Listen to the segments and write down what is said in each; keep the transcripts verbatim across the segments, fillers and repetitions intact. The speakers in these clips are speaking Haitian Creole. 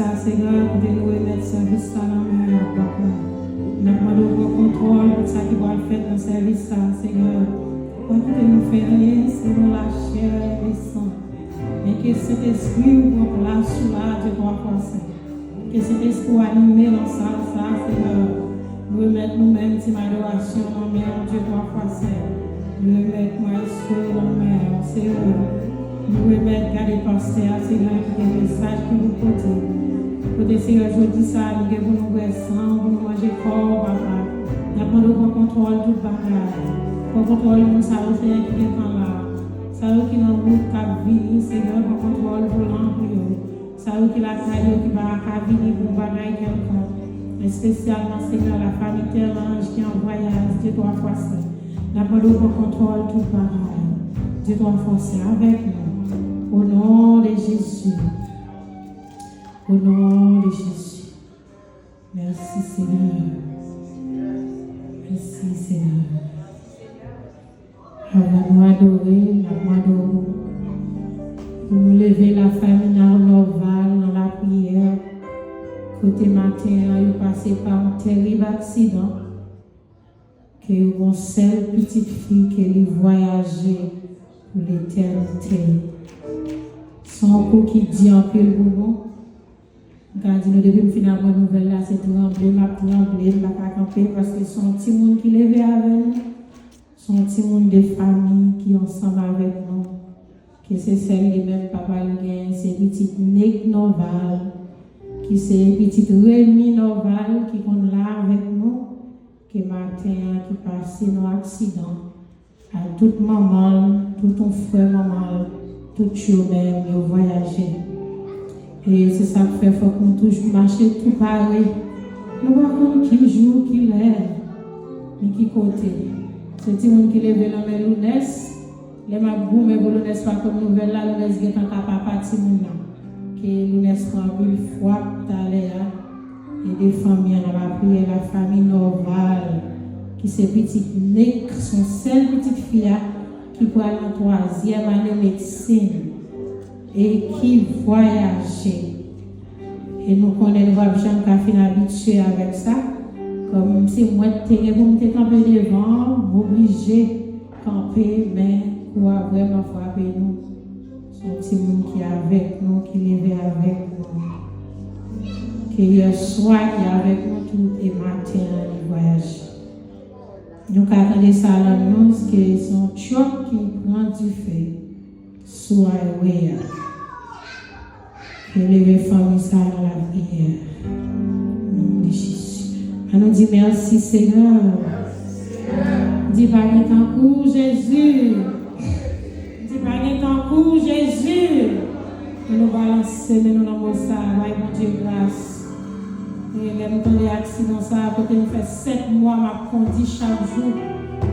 Sa, Senyè, kote nou remèt sèvis sa nan men w, Papa. N ap mande w pran kontwòl tout sa ki pral fèt nan sèvis sa, Senyè. Pa kite nou fè anyen selon lachè e san. Men ke Sentespri w pran plas ou la, Dye twa fwa sen. Ke Sentespri w anime nan sal sa, Senyè. Nou remèt nou menm, tim adorasyon, nan men w, Dye twa fwa sen. Nou remèt maestro yo nan men w, Senyè. Nou remèt gade pastè a, Senyè, ki gen mesaj pou nou pote. Kote, Senyè, jodi sa, nou gen pou nou bwè san, pou nou manje kò w, Papa. N ap mande w pran kontwòl tout bagay. Pran kontwòl moun sa yo, Senyè, ki gentan la. Sa yo ki nan wout k ap vini, Senyè, pran kontwòl volan pou yo. Sa yo ki lakay yo ki pa ka vini pou yon bagay kèlkonk. Espesyalman, Senyè, lafanmi Terlange ki an vwayaj, Dye twa fwa sen. N ap mande w pran kontwòl tout bagay. Dye twa fwa sen avèk nou. O non de Jezi. O non de Jezi. Mèsi, Senyè. Mèsi, Senyè. Avan nou adore, n ap mande w pou nou leve lafanmi Norval nan lapriyè, kote maten an yo pase pa yon tèrib aksidan, ke yo gon sèl pitit fi ke li vwayaje pou letènite. Se yon kou ki di anpil pou nou. M ka di nou, depi m fin aprann nouvèl la, se tranble m ap tranble, m pa ka kanpe, paske se yon timoun ki leve avè nou, se yon timoun de fanmi ki ansanm avèk nou, ke se sèl li menm papa l genyen, se pitit Nèg Norval, ki se pitit Remy Norval, ki konn la avèk nou, ke maten an ki pase nan aksidan. Ak tout manman l, tout yon frè manman l, tout yo menm, yo vwayaje. E se sa k fè fòk nou toujou mache tou pare. Nou pa konn ki jou, ki lè, ni ki kote. Se timoun ki leve nan men Lounès. Lè m ap goumen pou Lounès pa konn nouvèl la, Lounès gentan ka papa timoun nan. Ke Lounès pran anpil fwap talè a. E de fanmi an nan lapriyè, lafanmi Norval, ki se pitit Nèg, se yon sèl pitit fi a, ki pral nan twazyèm ane medsin e ki vwayaje. E nou konnen nou p ap janm ka fin abitye avèk sa. Kòm se mwen k te gen pou m te kanpe devan an, m oblije kanpe, men kou a vrèman frape nou. Se yon timoun ki avèk nou, ki leve avèk nou. Ke yèswa ki avèk nou tout e maten an li vwayaje. Nou ka tande sa nan news ke se yon truck ki pran dife sou highway a. Yo leve fanmi sa nan lapriyè. Non de Jezi. Ann nou di mèsi, Senyè. Di pa gen tankou Jezi. Di pa gen tankou Jezi. Ann nou balanse men nou nan mo sa, bay Bondye gras. E lè m tande aksidan sa, kote m fè sèt mwa m ap kondi chak jou,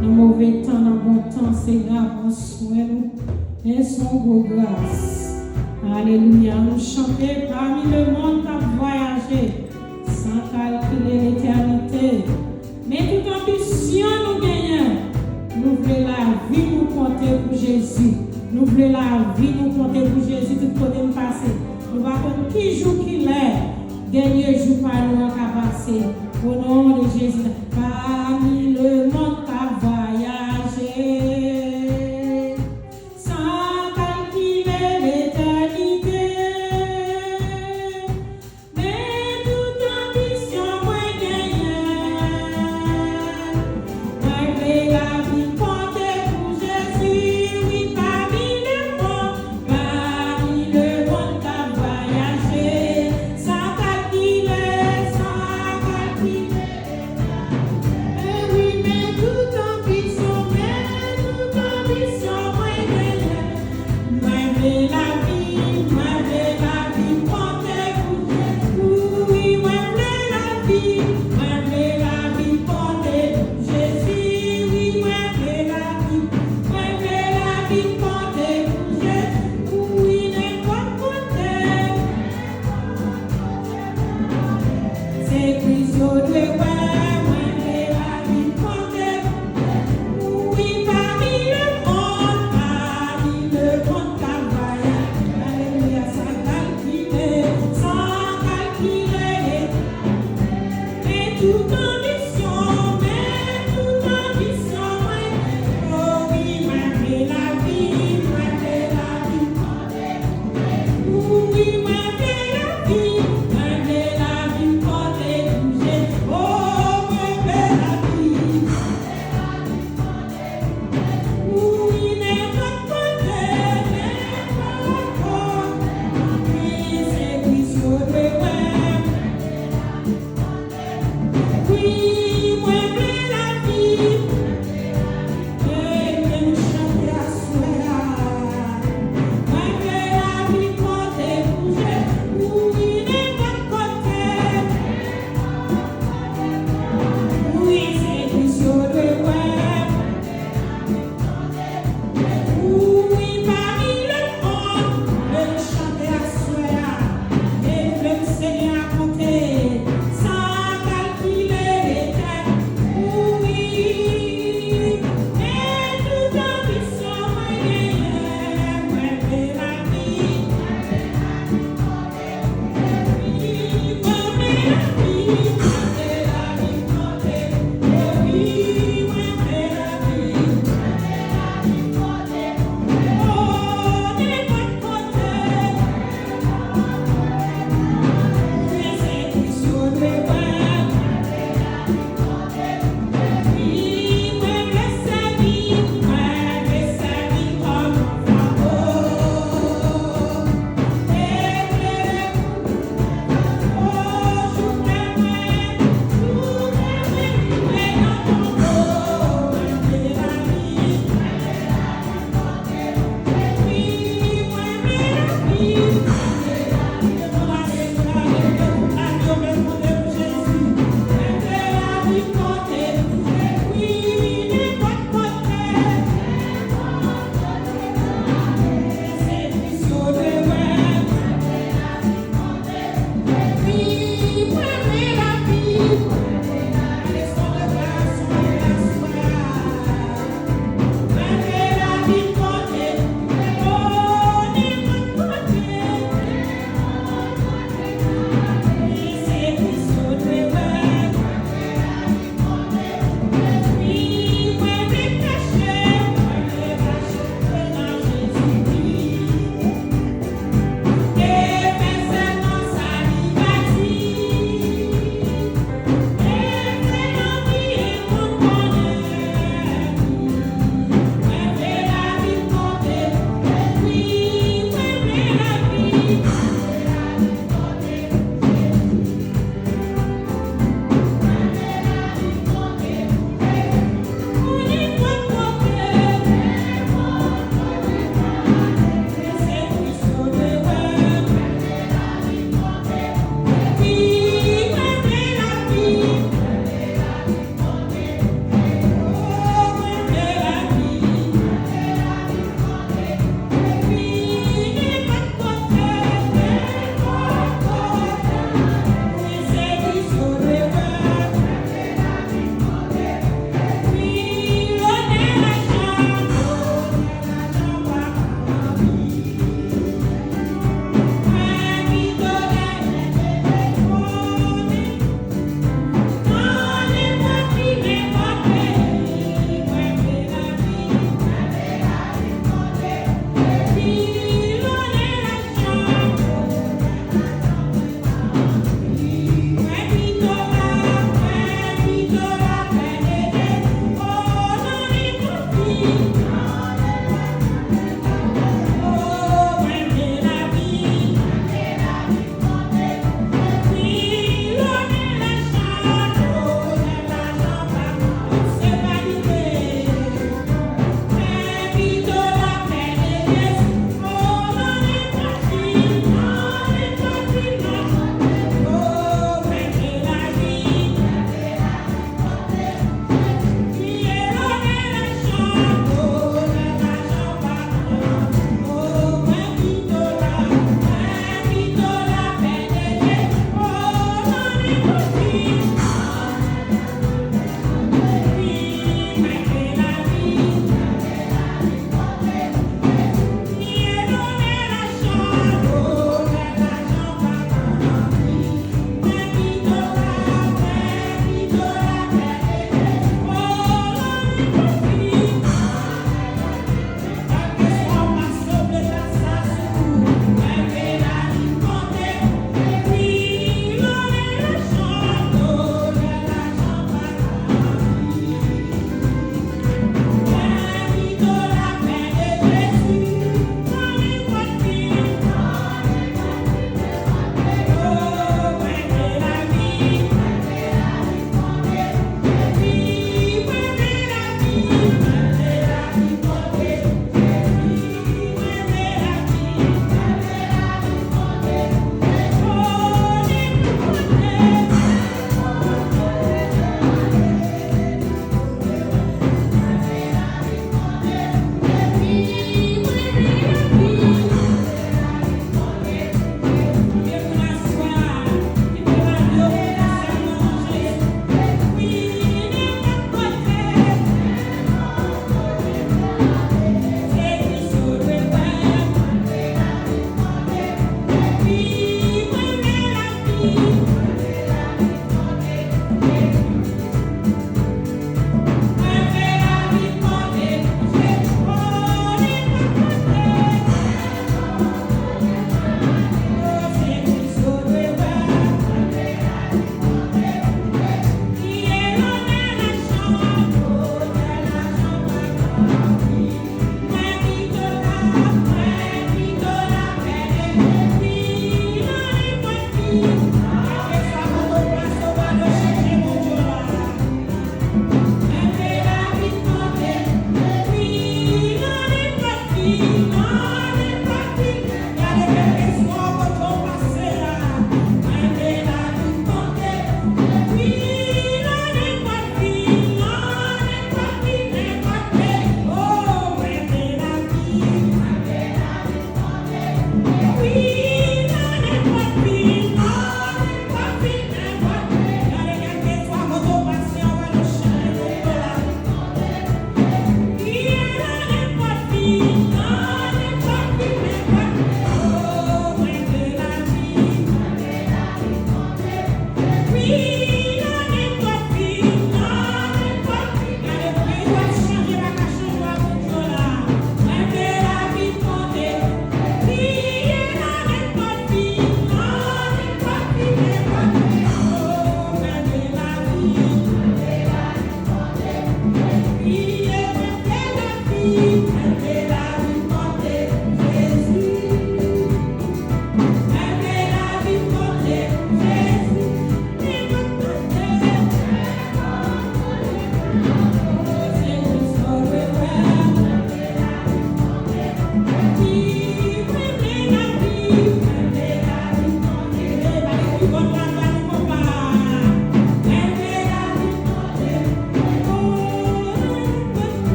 nan move tan, nan bon tan, Senyè a pran swen nou. E se yon gwo gras. Alelouya. Nou chante pami lemonn k ap vwayaje, san kalkile letènite. Men tout anbisyon nou genyen, nou vle lavi nou konte pou Jezi. Nou vle lavi nou konte pou Jezi tout kote n pase. Nou pa konn ki jou, ki lè, dènye jou pa nou an ka pase. O non de Jezi, pami lemonn k ap vwayaje, san kalkile letènite. Men tout anbisyon mwen genyen, mwen vle lavi konte pou Jezi, wi, pami lemonn, pami lemonn k ap vwayaje, san kalkile, san kalkile. E wi, men tout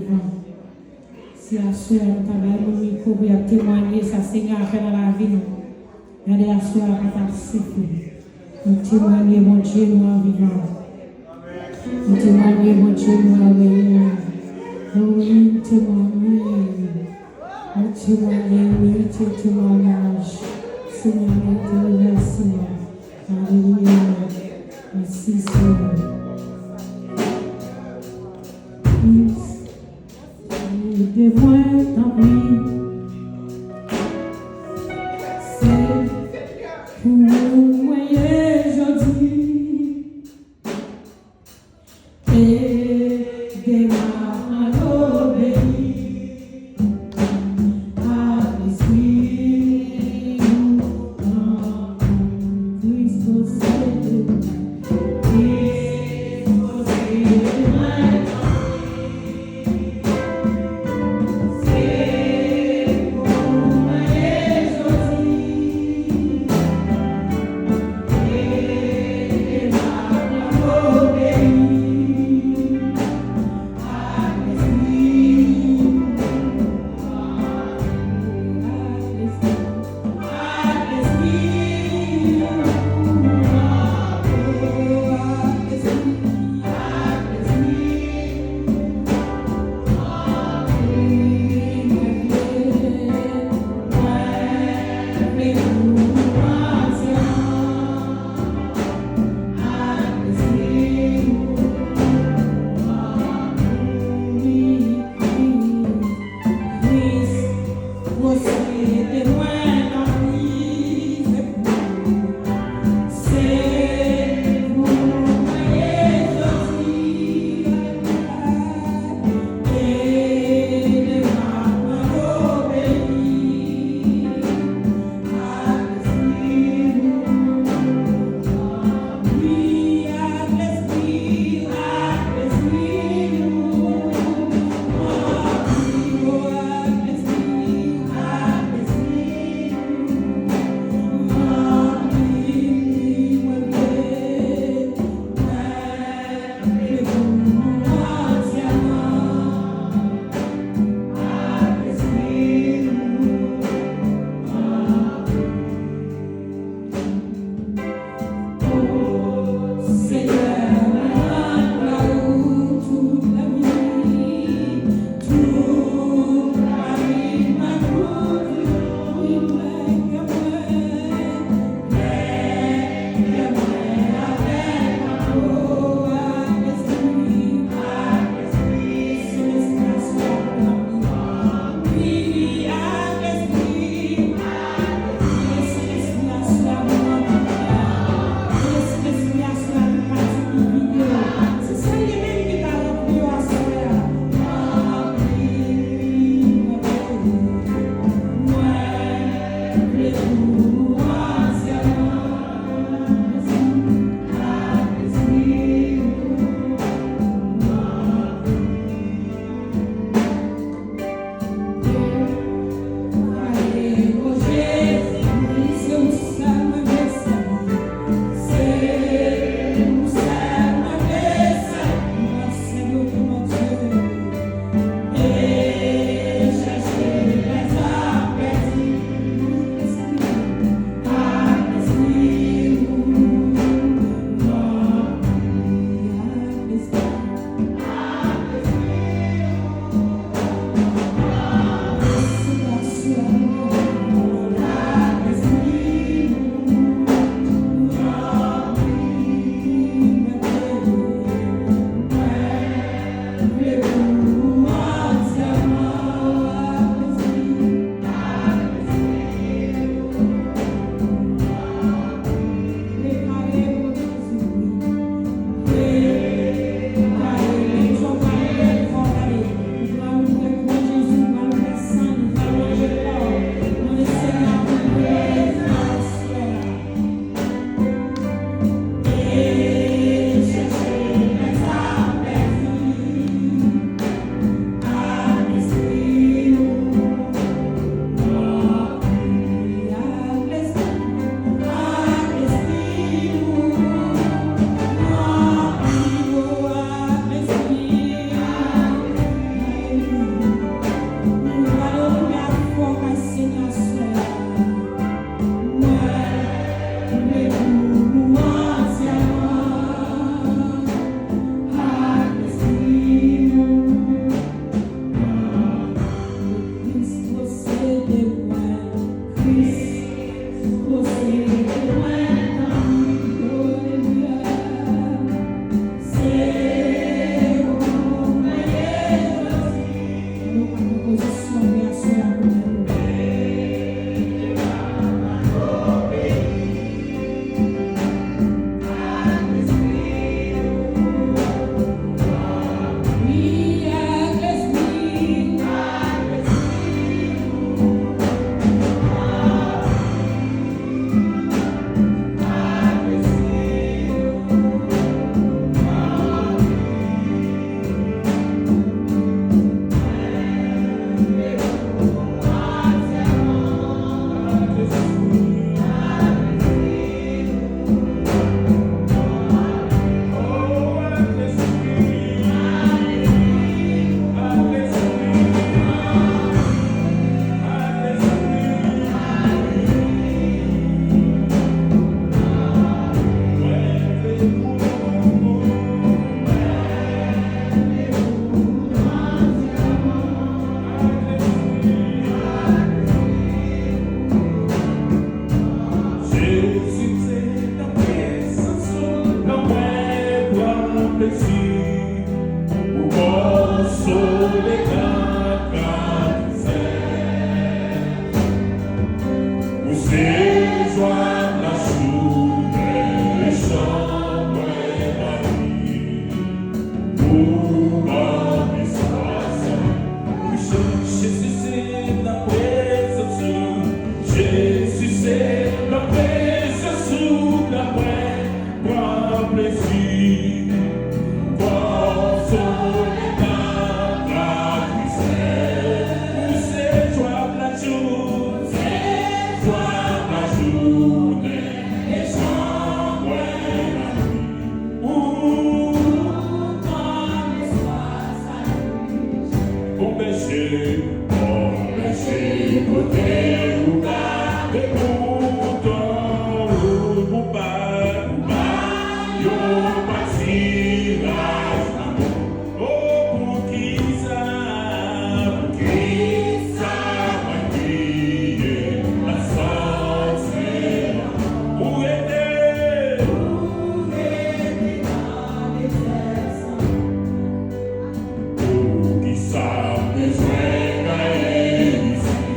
Si aswè a nou ta bay moun mikwo pou y ap temwanye sa Senyè a fè nan lavi nou, gade aswè a pa t ap senp non. Nou temwanye Bondye nou an vivan. Nou temwanye Bondye nou an renyen. Wi, nou temwanye. Nou temwanye, nou merite temwayaj. Senyè, merite remèsiman. Alelouya. Mèsi, Senyè. Ede mwen, tanpri. Se pou ou mwen ye jodi. Ede m a obeyi a Lespri ou nan Kris posede mwen. Kris posede mwen. Bon bèche, bon bèche, kote ou gade bouton ou pou pa, ou pa yo patiraj lanmou. Oh, poukisa, poukisa mwen kriye nan santi ou rete? Poukisa m bezwen gaye isi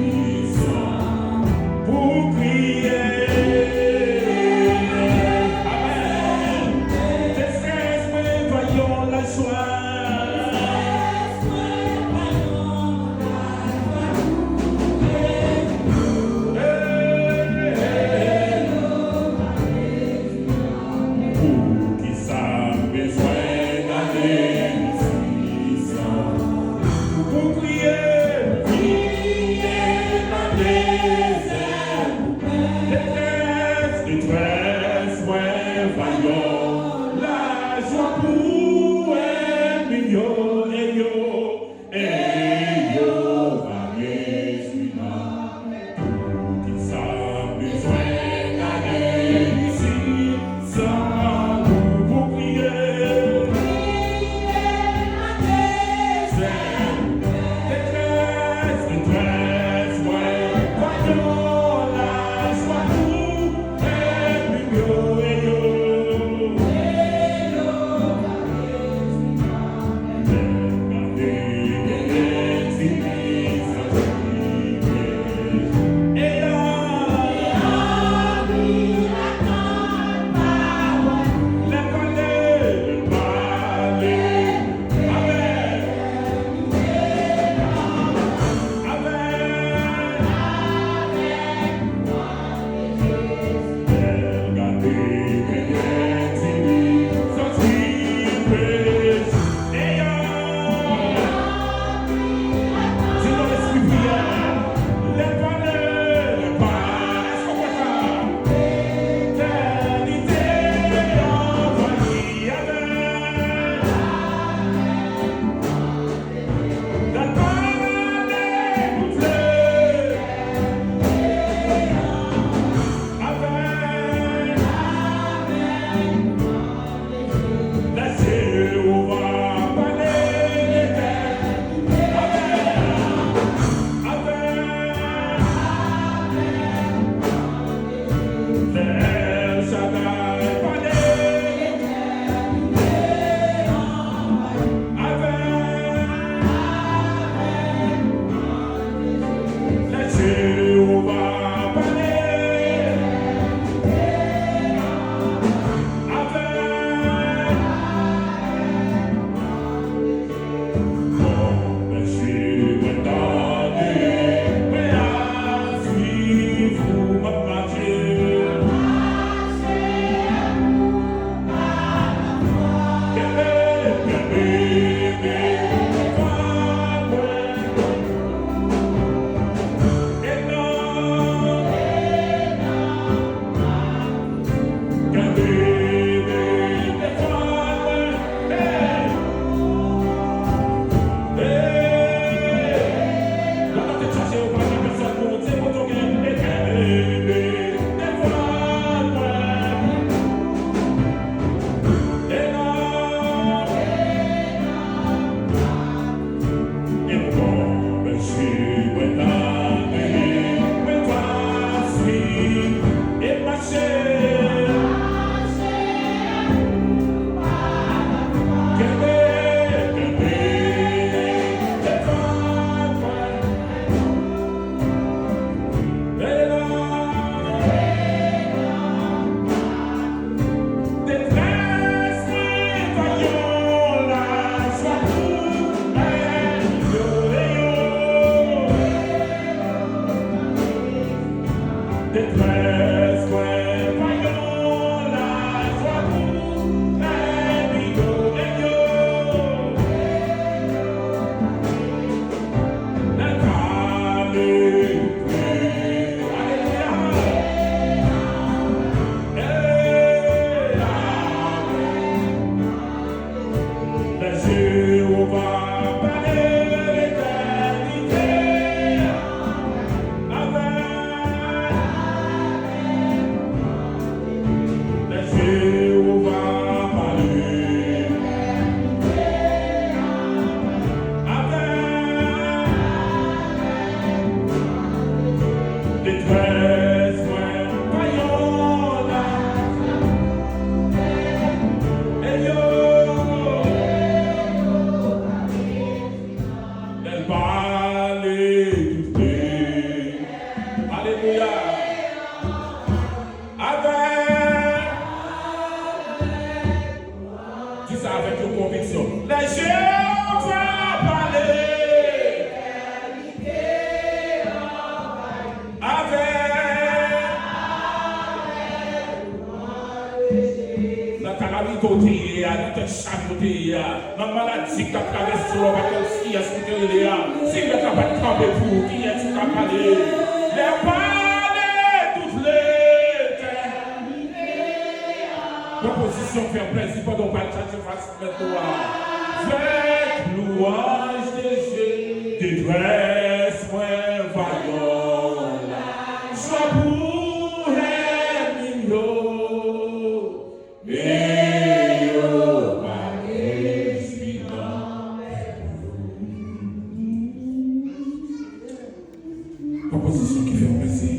san Pale tout lè. Alelouya. Avèk. Di sa avèk yon konviksyon. Lè Jewova pale. Avèk. Nan kalamite w te ye a, nan tèt chaje w te ye a, nan maladi k t ap travèse w la, w pa konn kiyès pou te rele a. Si mèt la pa t kanpe pou ou, kiyès ou ka pale? Lè pale tout lè. Pran pozisyon, fè plezi pandan w pral chache fas mèt ou a. Fèt lwanj de Je, detrès mwen vayan. Jwa pou ènmi m yo. Men yo pa reyisi nan pèp yo. Pran pozisyon ki fè w plezi.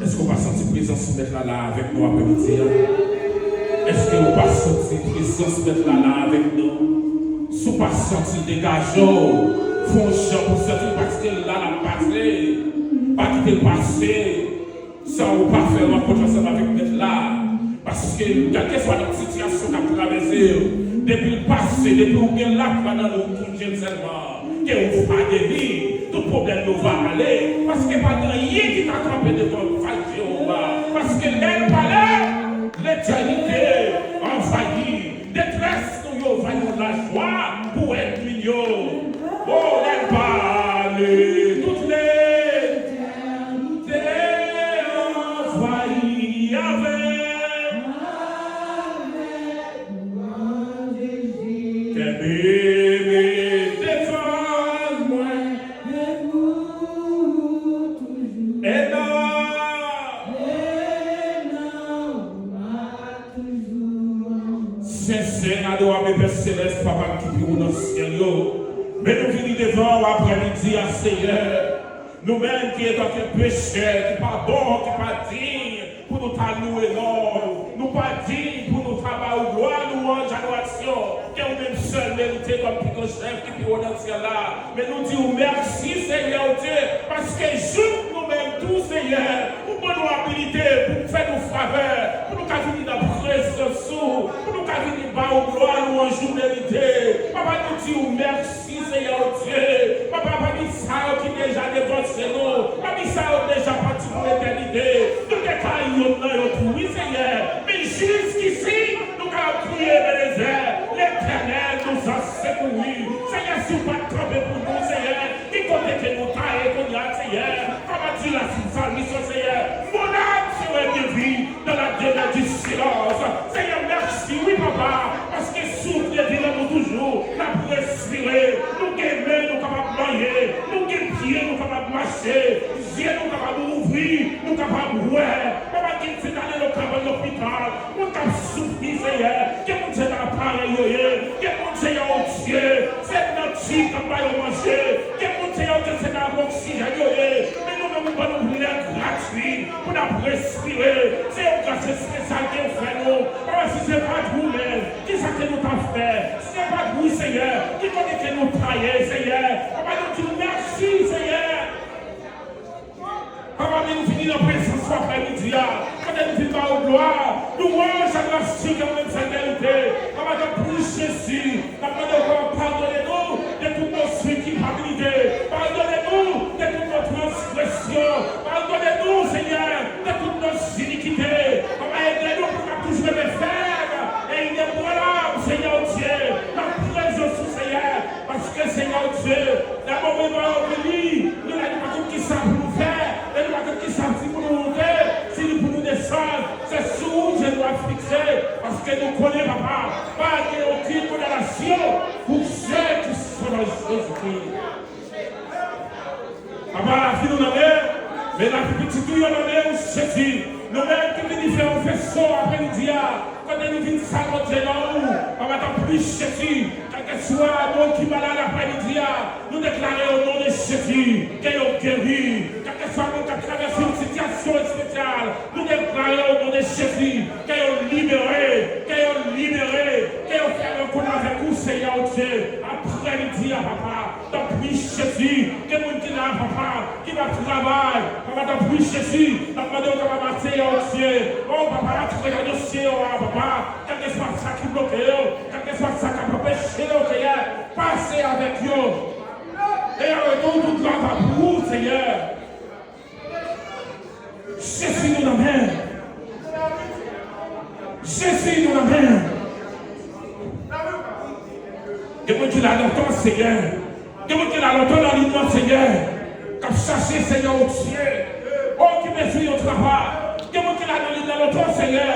Èske w pa santi prezans Mèt la la avèk nou aprèmidi a? Èske w pa santi prezans Mèt la la avèk nou? Si w pa santi l, degaje w. Fè yon jan pou w santi l, paske l la, l ap pase. Pa kite l pase. San ou pa fè rankont ansanm avèk Mèt la. Paske, kèlkeswa lòt sitiyasyon k ap travèse w, depi l pase, depi w gen lafwa nan li, w touche l sèlman, ke w va geri, tout pwoblèm yo va ale, paske pa gen anyen ki ka kanpe devan fas Jewova. Paske lè l pale, letènite anvayi. Detrès nou yo va yon lajwa pou ènmi n yo. O, lè l pale, tout letènite anvayi avèk. Kenbe m defann mwen. E nan Sen, sen, adorab Pè Selès, Papa m ki pi wo nan syèl yo. Men nou vini devan w aprèmidi a, Seyè. Nou menm ki antanke pechè, ki pa bon, ki pa diy pou nou ta louwe non w. Nou pa diy pou nou ta ba w glwa, louwanj, adorasyon ke ou menm sèl merite kòm pi gran chèf ki pi wo nan syèl la. Men nou di w mèsi, Seyè Dye, paske jouk nou menm tou, Seyè, ou ban nou abilite pou fè nou favè, pou nou ka vini nan prezans ou, pou nou ka vini ba ou glwa, louwanj ou merite. Papa, nou di w mèsi, Seyè Dye. Papa, pami sa yo ki deja devanse nou, pami sa yo deja pati pou letènite, nou te ka youn nan yo tou, wi, Seyè. Men jiskisi, nou ka kriye Ebenezè, Letènèl nous a secourus. Seyè, si w pa t kanpe pou nou, Seyè, ki kote ke nou ta ye kounye a, Seyè? Kòman di la Salmis, Seyè, mon âme serait bien vite dans la demeure du silence. Seyè, mèsi, wi, Papa, paske si w te di nan nou toujou, n ap respire, nou gen men, nou kapab manje, nou gen pye, nou kapab mache, zye nou kapab ouvri, nou kapab wè. Papa, gen se ta ale nan kabann lopital, moun k ap soufri, Seyè, gen moun se ta aparèy yo ye, gen moun, Seyè, o Dye, se nan tib k ap ba yo manje, gen moun, Seyè, o Dye, se nan oksijèn yo ye, men nou menm ou ban nou lè gratwi pou n ap respire. Se yon gras espesyal ke w fè nou. Papa, si se pa t ou menm, kisa ke nou t ap fè? Si se pa t ou, Seyè, ki kote ke nou ta ye, Seyè? Papa, nou di w mèsi, Seyè. Papa, men nou vini nan prezans ou aprèmidi a, kote nou vin ba ou glwa, louwanj, adorasyon ke ou menm sèl merite. Papa, nan non Jezi, n ap mande w, Papa, padone nou de tout nos culpabilités. Padone nou de tout nos transgressions. Padone nou, Seyè, de tout nos iniquités. Papa, ede nou pou n ap toujou rete fèm e inébranlab, Seyè Dye, nan prezans ou, Seyè. Paske, Seyè Dye, lè moman yo vini, nou la, nou pa konn kisa pou nou fè, e nou pa konn kisa si pou nou monte, si li pou nou desann. Se sou ou je nou ap fikse, paske nou konnen, Papa, pa gen okenn kondanasyon pou ceux qui sont dans Jésus-Christ. Papa, lavi nou nan men w, men lavi pitit ou yo nan men w, Jezi. Nou menm ki vini fè yon feso aprèmidi a, kote nou vin sakante non ou, Papa, tanpri, Jezi, kèlkeswa moun ki malad aprèmidi a, nou deklare o non de Jezi, ke yo geri. Kèlkeswa moun k ap travèse yon sitiyasyon espesyal, nou deklare o non de Jezi, ke yo libere, ke yo libere, ke yo fè rankont avèk ou, Seyè Dye, aprèmidi a, Papa. Tanpri, Jezi, gen moun ki la, papa, ki p ap travay. Papa, tanpri, Jezi, n ap mande w kapab anseye yo, Dye. O, papa, antre nan dosye yo a, papa. Kèlkeswa sa ki bloke yo, kèlkeswa sa k ap anpeche yo, Seyè, pase avèk yo. E yo, tout glwa va pou ou, Seyè. Jezi, nou nan men. Jezi, nou nan men. Gen moun ki la lontan, Seyè. Gen moun ki la lontan nan liy nan, Seyè. K ap chache, Seyè, o Dye. O, ki bezwen yon travay. Gen moun ki la nan liy nan lontan, Seyè.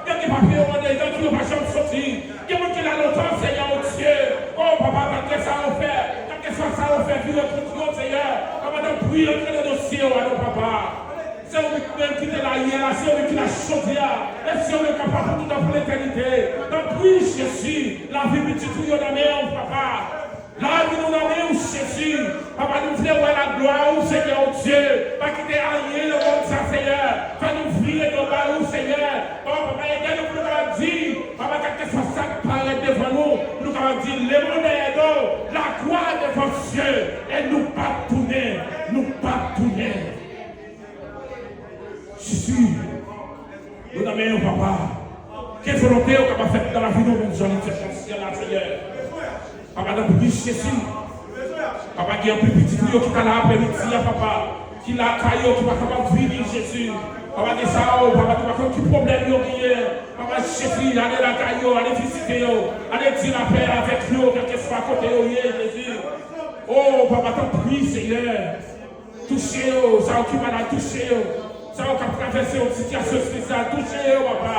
Gen ki papye yo an dedan, ki yo pa janm soti. Gen moun ki la lontan, Seyè, o Dye. O, papa, malgre sa yo fè, kèlkeswa sa yo fè, vire kont yo, Seyè. Papa, tanpri, antre nan dosye yo a non, papa. Se ou menm ki te la yè a, se ou menm ki la jodi a, e se ou menm k ap la pou toutan, pou letènite. Tanpri, Jezi, lavi pitit ou yo nan men w, papa. Lavi nou nan men w, Jezi. Papa, nou vle wè laglwa ou, Seyè, o Dye. Pa kite anyen nan mond sa, Seyè, fè nou vire do bay ou, Seyè. O, papa, ede nou pou nou kapab di, papa, kèlkeswa sa k parèt devan nou, pou nou kapab di, le monde est dos, la gloire devant Dieu, e nou p ap tounen, nou p ap tounen. Jezi, nou nan men w, papa. Ke volonte w kapab fèt nan lavi nou, menm jan li fèt nan syèl la, Seyè. Papa, tanpri, Jezi. Papa, gen anpil pitit ou yo ki ta la aprèmidi a, papa, ki lakay yo, ki pa kapab vini, Jezi. Papa, gen sa yo, papa, ki pa konn ki pwoblèm yo genyen. Papa, Jezi, ale lakay yo, ale vizite yo, ale di lapè avèk yo, kèlkeswa kote yo ye, Jezi. O, papa, tanpri, Seyè. Touche yo, sa yo ki malad, touche yo. Sa yo k ap travèse yon sitiyasyon espesyal, touche yo, papa.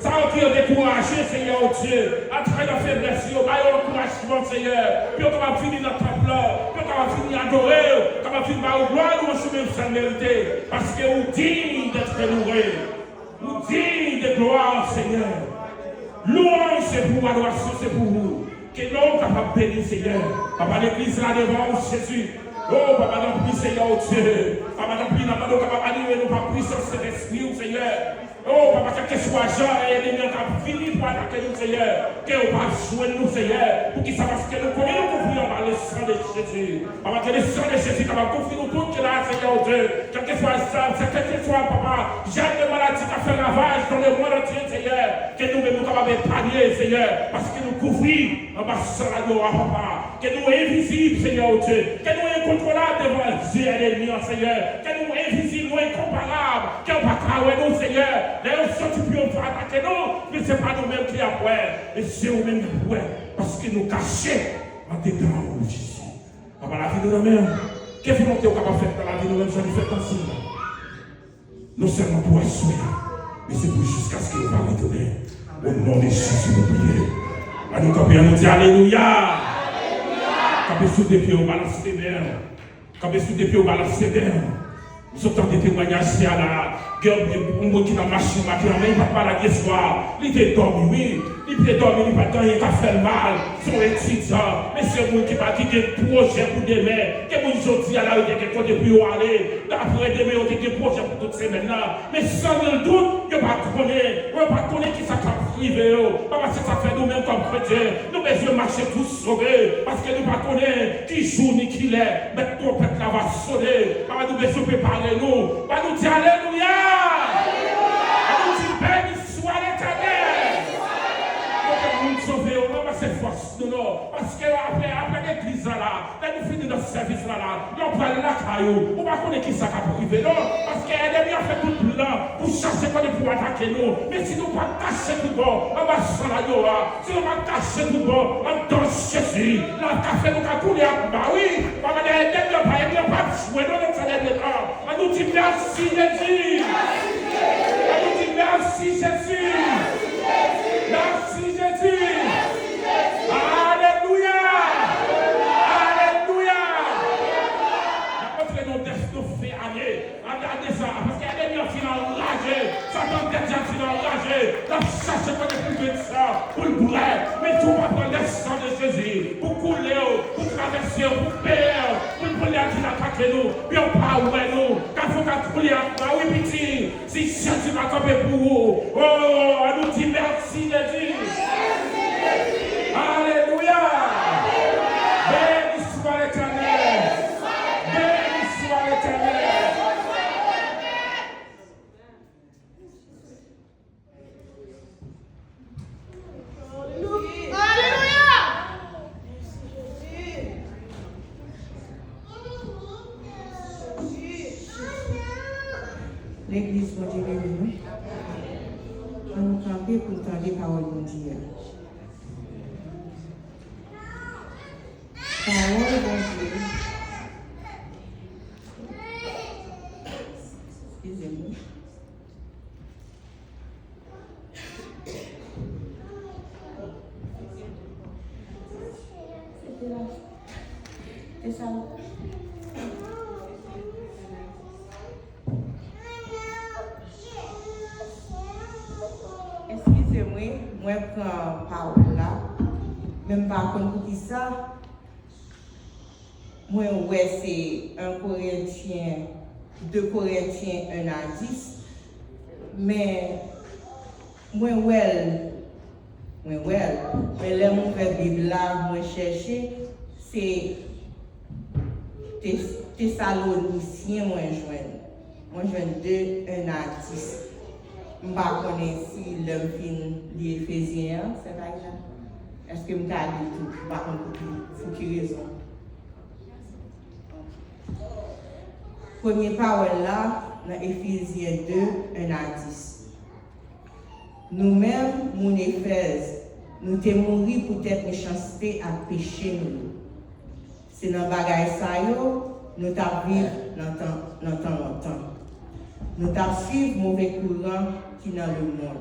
Sa yo ki yo dekouraje, Seyè, o Dye, atravè feblès yo, ba yo ankourajman, Seyè, pou yo kapab vini nan tanp lan, pou yo kapab vini adore w, kapab vin ba ou glwa, lwanj ou menm sèl merite, paske ou digne d'être loué. Ou digne de gloire, Seigneur. Louanj se pou ou, adorasyon se pou ou. Ke non w kapab beni, Seyè. Papa, legliz la devan ou, Jezi. O, papa, tanpri, Seyè, o Dye. Papa, tanpri, n ap mande w kapab anime nou pa pwisans Sentespri ou, Seyè. O, papa, kèlkeswa jan enmi an k ap vini pou atake nou, Seyè, ke yo pa jwenn nou, Seyè. Poukisa? Paske nou konnen nou kouvri anba le san de Jezi. Papa, ke le san de Jezi kapab kouvri nou tout ki la, Seyè, o Dye. Kèlkeswa sa, se kèlkeswa, papa, jèn de maladi k ap fè ravaj dans le monde entier, Seyè, ke nou menm nou kapab epanye, Seyè, paske nou kouvri anba san laglo a, papa. Ke nou envizib, Seyè, o Dye. Ke nou enkontwolab devan zye ènmi an, Seyè. Ke nou envizib, nou enkonparab. Ke yo pa ka wè nou, Seyè. Lè yo soti pou yo atake nou, men se pa nou menm ki ap wè, men se ou menm y ap wè, paske nou kache andedan ou, Jezi. Papa, lavi nou nan men w. Ke volonte w kapab fèt nan lavi nou, menm jan li fèt nan syèl la. Non sèlman pou aswè a, men se pou jiskaske yo va retounen. O non de Jezi, nou priye. Ann nou kanpe, ann nou di alelouya. Kanpe sou de pye w, balanse men w. Kanpe sou de pye w, balanse men w. M sot tande temwayaj sè a la. Gen yon moun ki nan machin la ki anmè, li pa t malad yè swa. Li te dòmi, wi. Li te dòmi, li pa t gen anyen k ap fè l mal. Se yon etidyan. Men se moun ki pa, ki gen pwojè pou demen. Gen moun jodi a la, yo te gen kote pou yo ale. Apre demen, yo te gen pwojè pou tout semèn nan. Men san nil dout, yo pa konnen. Yo pa konnen kisa k ap rive yo. Papa, se sa k fè nou menm kòm kretyen, nou bezwen mache tou sove, paske nou pa konnen ki jou ni ki lè mèt twonpèt la va sone. Papa, nou bezwen prepare nou. Papa, nou di alelouya. Papa, nou di beni swa Letènèl. Kote moun sove yo, non, pa se fòs nou, non. Paske apre, apre legliz la, la, lè nou fini nan sèvis la, la, lè w pral lakay ou, ou pa konnen kisa k ap rive, non. Paske ènmi an fè tout plan pou chache kote pou atake nou. Men si nou pa kache tout bon anba san laglo a, si nou pa kache tout bon anndan Jezi, l ap ka fè nou ka koule ak mari. Papa, lè ènmi an pa, ènmi an p ap jwe nou nan sa dènye tan. Ann nou di mèsi, Jezi. Ann nou di mèsi, Jezi. Mèsi, Jezi. Alelouya. Alelouya. N ap antre nan dèsnofè ane. Ane a deza, paske ènmi an fin anraje. Satan dèdja fin anraje. L ap chache kote pou l jwenn san pou l bwè. Men si w pa pran le san de Jezi pou koule w, pou travèse w, pou peye w, pou l, pou lè a fin atake nou, pou yo pa wè nou. Kafou ka koule ak mwa, wi, piti. Si Jezi pa kanpe pou ou, o, ann nou di mèsi, Jezi. Alelouya. Beni swa Letènèl. Legliz, Bondye beni nou. Ann nou kanpe pou n tande pawòl Bondye a. Pawòl Bondye. Eskize m. Eskize m, wi, mwen pran pawòl la, men m pa konn poukisa. Mwen wè se en Korentyen, de Korentyen en a dis, men mwen wè l, mwen wè l, men lè m ouvè Bib la, mwen chèche, se Tes-, Tesalonisyen mwen jwenn. Mwen jwenn de en a dis. M pa konnen si lè m fin li Efezyen an, sè Païla, èske m ka li l tou? M pa konn pou ki, pou ki rezon. Premye pawòl la nan Efezyen de, en a dis. Nou menm, moun Efèz, nou te mouri poutèt mechanste ak peche nou yo. Se nan bagay sa yo nou t ap viv nan tan, nan tan lontan. Nou t ap suiv move kouran ki nan lemonn.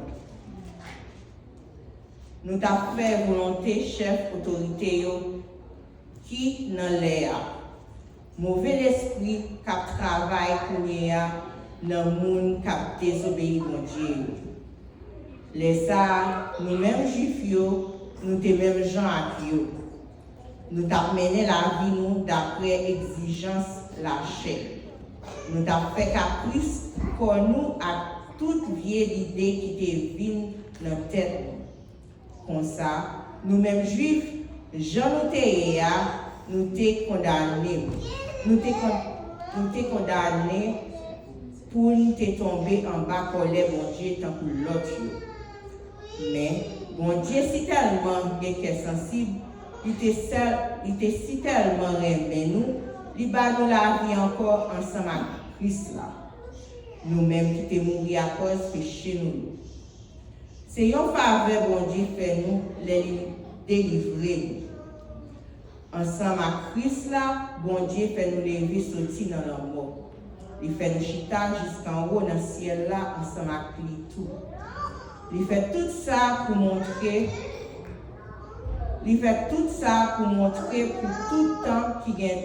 Nou t ap fè volonte chèf otorite yo ki nan lè a. Move lespri k ap travay kounye a nan moun k ap dezobeyi Bondye yo. Lè sa a, nou menm Jwif yo, nou te menm jan ak yo. Nou t ap mennen lavi nou dapre egzijans lachè. Nou t ap fè kapris kò nou ak tout vye lide ki te vin nan tèt nou. Konsa, nou menm Jwif, jan nou te ye a, nou te kondane, nou te kon-, nou te kondane pou n te tonbe anba kòlè Bondye tankou lòt yo. Men, Bondye sitèlman gen kè sansib, li te sèl, li te sitèlman renmen nou, li ba nou lavi ankò ansanm ak Kris la. Nou menm ki te mouri akòz peche nou yo. Se yon favè Bondye fè nou lè li delivre nou. Ansanm ak Kris la, Bondye fè nou leve soti nan lanmò. Li fè nou chita jiskanwo nan syèl la ansanm ak li tou. Li fè tout sa pou montre, li fè tout sa pou montre pou tout tan ki gen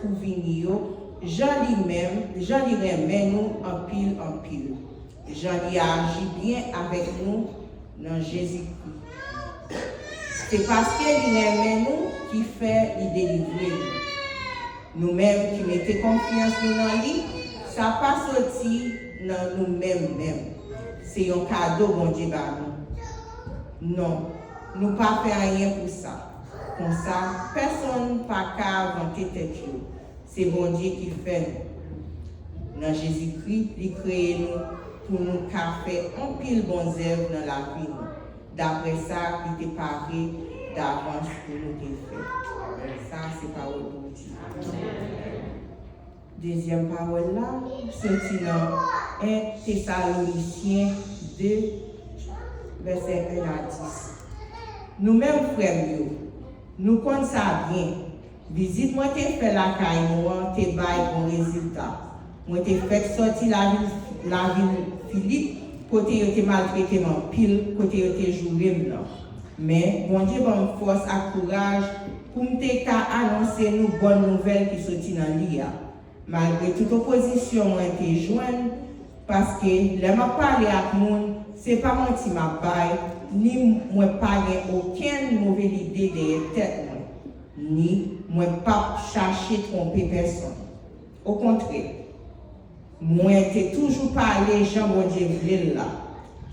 pou vini yo, jan li menm, jan li renmen nou anpil, anpil. Jan li aji byen avèk nou nan Jezikri. Se paske li renmen nou ki fè li delivre nou. Nou menm ki mete konfyans nou nan li, sa pa soti nan nou menm menm. Se yon kado Bondye ba nou. Non, nou pa fè anyen pou sa. Konsa, pèsonn pa ka vante tèt yo. Se Bondye ki fè nou. Nan Jezikri, li kreye nou pou nou ka fè anpil bon zèv nan lavi nou, dapre sa li te pare davans pou nou te fè. Sa a se pawòl Bondye. Dezyèm pawòl la soti nan en Tesalonisyen de, vèsè en a dis. Nou menm, frè m yo, nou konn sa byen. Vizit mwen te fè lakay nou an te bay bon rezilta. Mwen te fèk sòti lavil, lavil Filip, kote yo te maltrete m anpil, kote yo te joure m nan. Men, Bondye ban m fòs ak kouraj pou m te ka anonse nou bòn nouvèl ki soti nan li a. Malgre tout opozisyon mwen te jwenn, paske lè m ap pale ak moun, se pa manti m ap bay, ni mwen pa gen okenn move lide dèyè tèt mwen, ni mwen p ap chache twonpe pèsonn. Okontrè, mwen te toujou pale jan Bondye vle l la.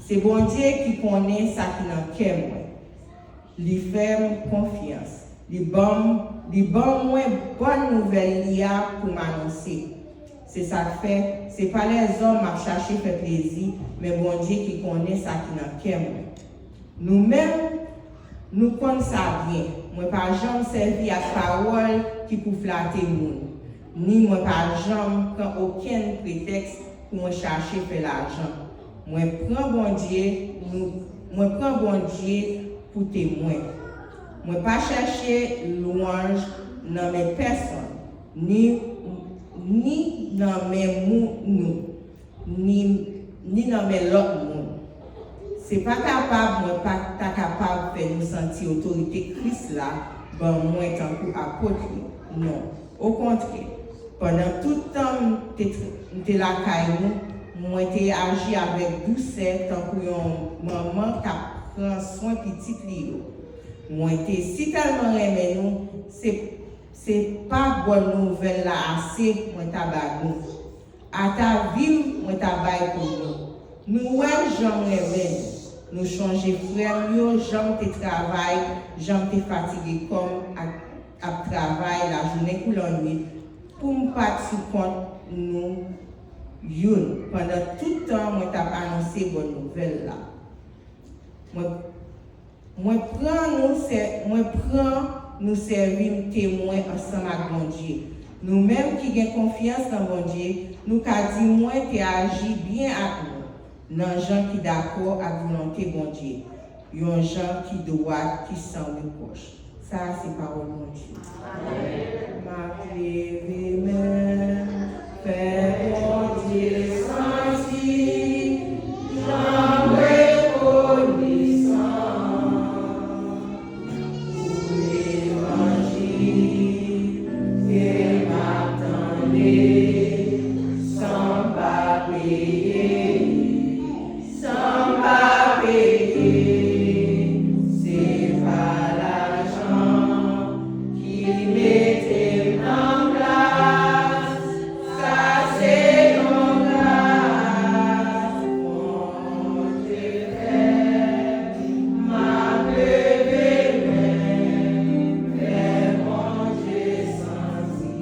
Se Bondye ki konnen sa ki nan kè mwen. Li fè m konfyans. Li ban m, li ban mwen bòn nouvèl li a pou m anonse. Se sa k fè, se pa lèzòm m ap chache fè plezi, men Bondye ki konnen sa ki nan kè mwen. Nou menm, nou konn sa byen. Mwen pa janm sèvi ak pawòl ki pou flate moun, ni mwen pa janm pran okenn pretèks pou mwen chache fè lajan. Mwen pran Bondye, nou, mwen pran Bondye pou temwen. Mwen pa chache lwanj nan men pèsonn, ni, ni nan men moun nou, ni, ni nan men lòt moun. Se pa kapab mwen pa ta kapab fè nou santi otorite Kris la ban mwen tankou apot li. Non. Okontrè, pandan tout tan m te, m te lakay nou, mwen te aji avèk dousè tankou yon manman k ap pran swen pitit li yo. Mwen te sitèlman renmen nou, se, se pa bòn nouvèl la ase mwen ta ba nou. Ata vi m mwen ta bay pou nou. Nou wè jan m renmen nou. Nou chonje frè m yo, jan m te travay, jan m te fatige kò m ak, ap travay lajounen kou lannwit pou m pa t sou kont nou youn, pandan tout tan mwen t ap anonse bòn nouvèl la. Mwen, mwen pran nou sè, mwen pran nou sèvi m temwen ansanm ak Bondye. Nou menm ki gen konfyans nan Bondye, nou ka di mwen te aji byen ak nou, nan jan ki dakò ak volonte Bondye, yon jan ki dwat, ki san repwòch. Sa a se pawòl Bondye. M ap leve men m, fè Bondye santi jan m rekonesan pou levanjil ke m ap tande san m pa peye. San m pa peye, se pa lajan ki mete m nan plas. Sa se yon gras Bondye fè. M ap leve men m, fè Bondye santi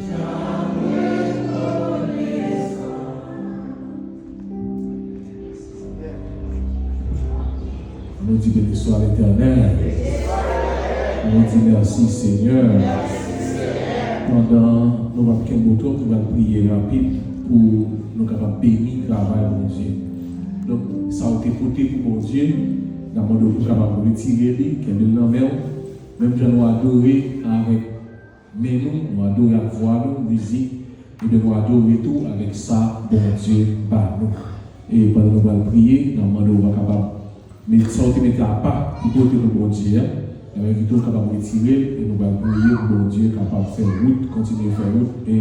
jan m rekonesan. Nou di, beni swa Letènèl. Nou di, mèsi, Senyè. Pandan nou p ap kenbe w twòp, nou pral priye rapid pou nou kapab beni travay Bondye. Donk, sa w te pote pou Bondye, n ap mande w pou w kapab retire li, kenbe l nan men w. Menm jan nou adore avèk men nou, nou adore ak vwa nou, mizik, ebyen nou adore tou avèk sa Bondye ba nou. E pandan nou pral priye, n ap mande w pa kapab met sa w te mete apa pou pote pou Bondye a, n ap envite w kapab retire l e nou pral priye pou Bondye kapab fè wout, kontinye fè wout e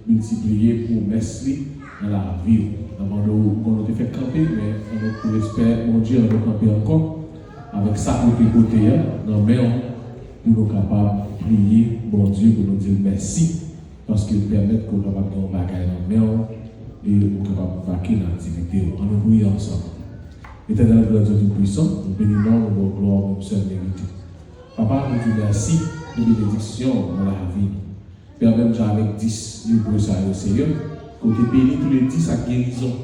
miltipliye pwomès li nan lavi w. N ap mande w, bon, nou te fèk kanpe, men an nou pou respè Bondye, an nou kanpe ankò avèk sa nou te pote a nan men w pou nou kapab priye Bondye, pou nou di l mèsi, paske l pèmèt ke w kapab gen yon bagay nan men w e ou kapab vake nan aktivite w. An nou priye ansanm. Etènèl, gran Dye Toupwisan, nou beni non w, nou ba w glwa ou menm sèl merite. Papa, nou di w mèsi pou benediksyon w nan lavi nou. Pè, menm jan avèk dis lebre sa yo, Senyè, ke w te beni tou le dis ak gerizon,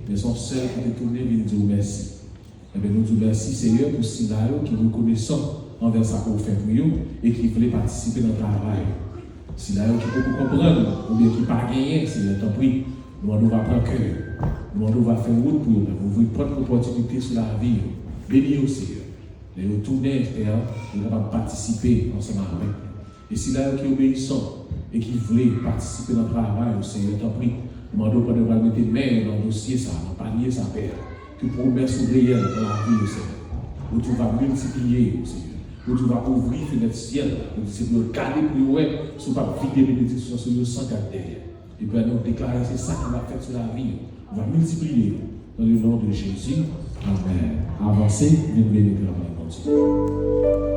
men se yon sèl ki te tounen vin di w mèsi. Ebyen, nou di w mèsi, Senyè, pou sila yo ki rekonesan anvè sa ke w fè pou yo e ki vle patisipe nan travay ou. Sila yo ki poko konprann oubyen ki pa genyen, Senyè, tanpri, nou mande w va pran kè yo. Nou mande w va fè wout pou yo menm, ouvri pòt opòtinite sou lavi yo. Beni yo, Senyè. Lè yo tounen, Pè, yo kapab patisipe ansanm avèk nou. E sila yo ki obeyisan e ki vle patisipe nan travay ou, Senyè, tanpri, nou mande w pandan yo pral mete men yo nan dosye sa, nan panye sa, Pè, ke pwomès ou reyèl nan lavi yo, Senyè. Ou di w va miltipliye yo, Senyè. Ou di w va ouvri fenèt syèl la. Ou di se pou yo gade pou yo wè si w p ap vide benediksyon sou yo san gad dèyè. Epi nou deklare se sa ki va fèt sou lavi yo. Ou va miltipliye yo. Dans le nom de Jésus. Amen. Avanse, vin beni travay Bondye.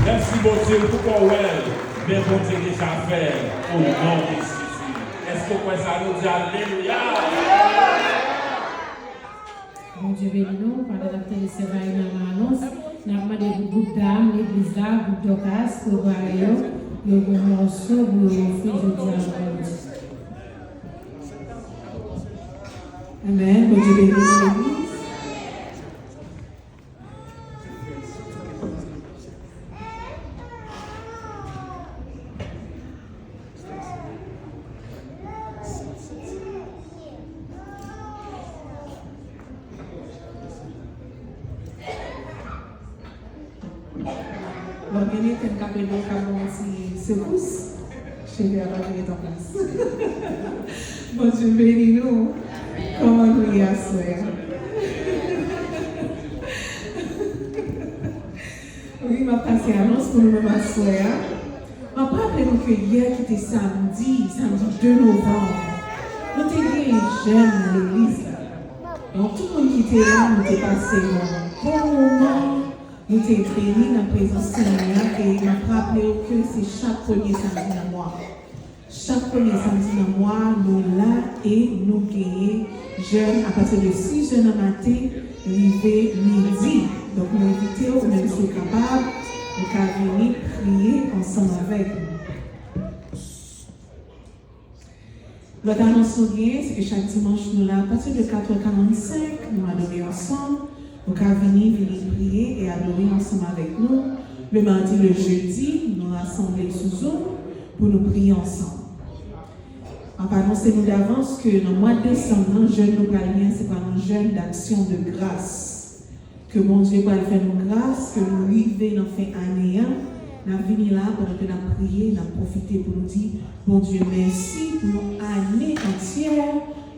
Mèsi Bondye, ou poko wè l, men Bondye deja fè l, o non de Jezi. Èske w kwè sa? Nou di alelouya! Bondye beni nou. Pandan n ap tande sè Vaina nan anons, n ap mande pou gwoup dam legliz la, gwoup Dòkas, prepare yo, yo gen yon mòso pou yo ofri jodi a nan Bondye. Amèn. Bondye beni nou, legliz. Bon, gen nèg k ap ede w, ka ban w ti sekous. Cheve a pa vin ret an plas. Bondye beni nou. Kòman nou ye aswè a? Wi, m ap pase anons pou nou menm aswè a. M ap raple nou ke yè ki te samdi, samdi de novanm, nou te gen jèn nan legliz la. Donk, tout moun ki te la, nou te pase yon bon moman, nou te beni nan prezans Senyè a, e m ap raple w ke se chak premye samdi nan mwa. Chak premye samdi nan mwa, nou la e nou genyen jèn apati de sis è nan maten rive midi. Donk, nou envite w, ou menm si w kapab, ou ka vini priye ansanm avèk nou. Lòt anons nou genyen, se ke chak dimanch nou la, apati de kat è karannsenk, nou adore ansanm. Ou ka vini, vini priye e adore ansanm avèk nou. Le madi, le jedi, nou rasanble sou Zoom pou nou priye ansanm. M ap anonse nou davans ke nan mwa desanm nan, jèn nou pral gen, se pral yon jèn d'action de grâce. Ke Bondye pral fè nou gras, ke nou rive nan fen ane a, n ap vini la pandan ke n ap priye, n ap pwofite pou nou di Bondye mèsi pou yon ane antyè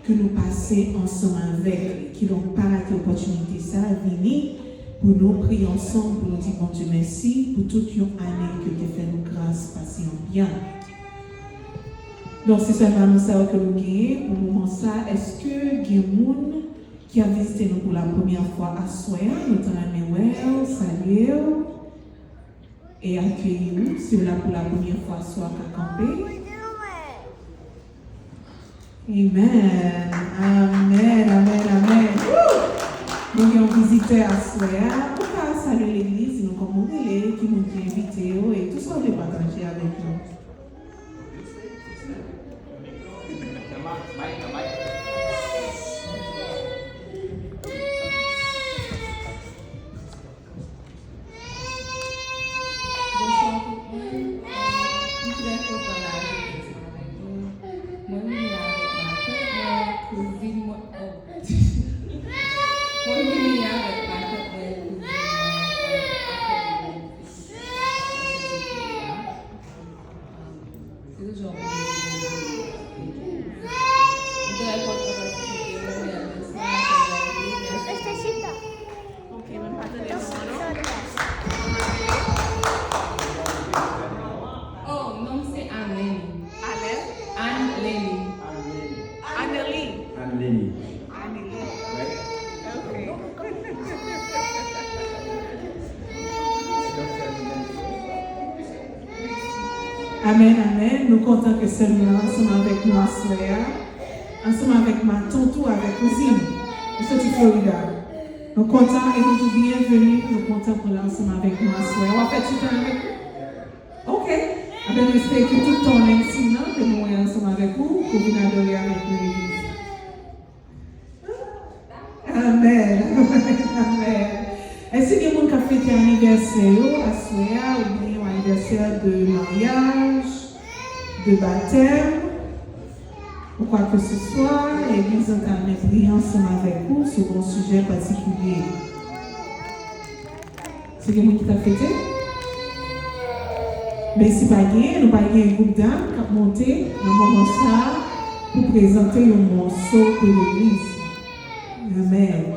ke nou pase ansanm avèk li. Kidonk, pa rate opòtinite sa, vini pou nou priye ansanm, pou nou di Bondye mèsi pou tout yon ane ke l te fè nou gras pase an byen. Donk, se sèlman anons sa yo ke nou genyen pou moman sa. Èske gen moun ki ap vizite nou pou la premyè fwa aswè a, nou ta renmen wè w, salye w. E akeyi w, si w la pou la premyè fwa, si w ka kanpe. Amèn, amèn, amèn, amèn. Woo! Nou gen yon vizitè aswè a. Ou ka salye legliz, di nou kòman w rele, ki moun ki envite w, e tou sa w vle pataje avèk nou. Bonswa tout moun. M trè kontan la jodi a avèk nou. Mwen vini avèk matant mwen, kouzin mwen, oh. Mwen vini avèk matant mwen, kouzin mwen, avèk mwen. Se toujou yon plezi pou mwen. M trè kontan patisipe nan mèsi. Ok, mwen pa tande non, non. Oh, non m se Anleni. Anel? Anleni. Aneli. Anleni. Anleni. Right? Ok. Amèn, amèn. Nou kontan ke sè nou la ansanm avèk nou aswè a, ansanm avèk matant ou, avèk kouzin ou. Li soti Florida. Nou kontan e nou di w byenveni. Nou kontan pou w la ansanm avèk nou aswè a. W ap fè ti tan avèk nou? Ok. Enben, nou espere ke tout tan w nan Ensign nan, ke nou wè ansanm avèk ou, ke w vin adore avèk nou legliz. Amèn. Amèn. Èske gen moun k ap fete anivèsè yo aswè a, oubyen yon anivèsè de maryaj, de batèm, ou kwa ke se swa, legliz lan ta renmen priye ansanm avèk ou sou yon sijè patikilye? Se gen moun ki t ap fete? Men si pa genyen, nou pral gen gwoup dam k ap monte nan moman sa a pou prezante yon mòso pou legliz. Amèn.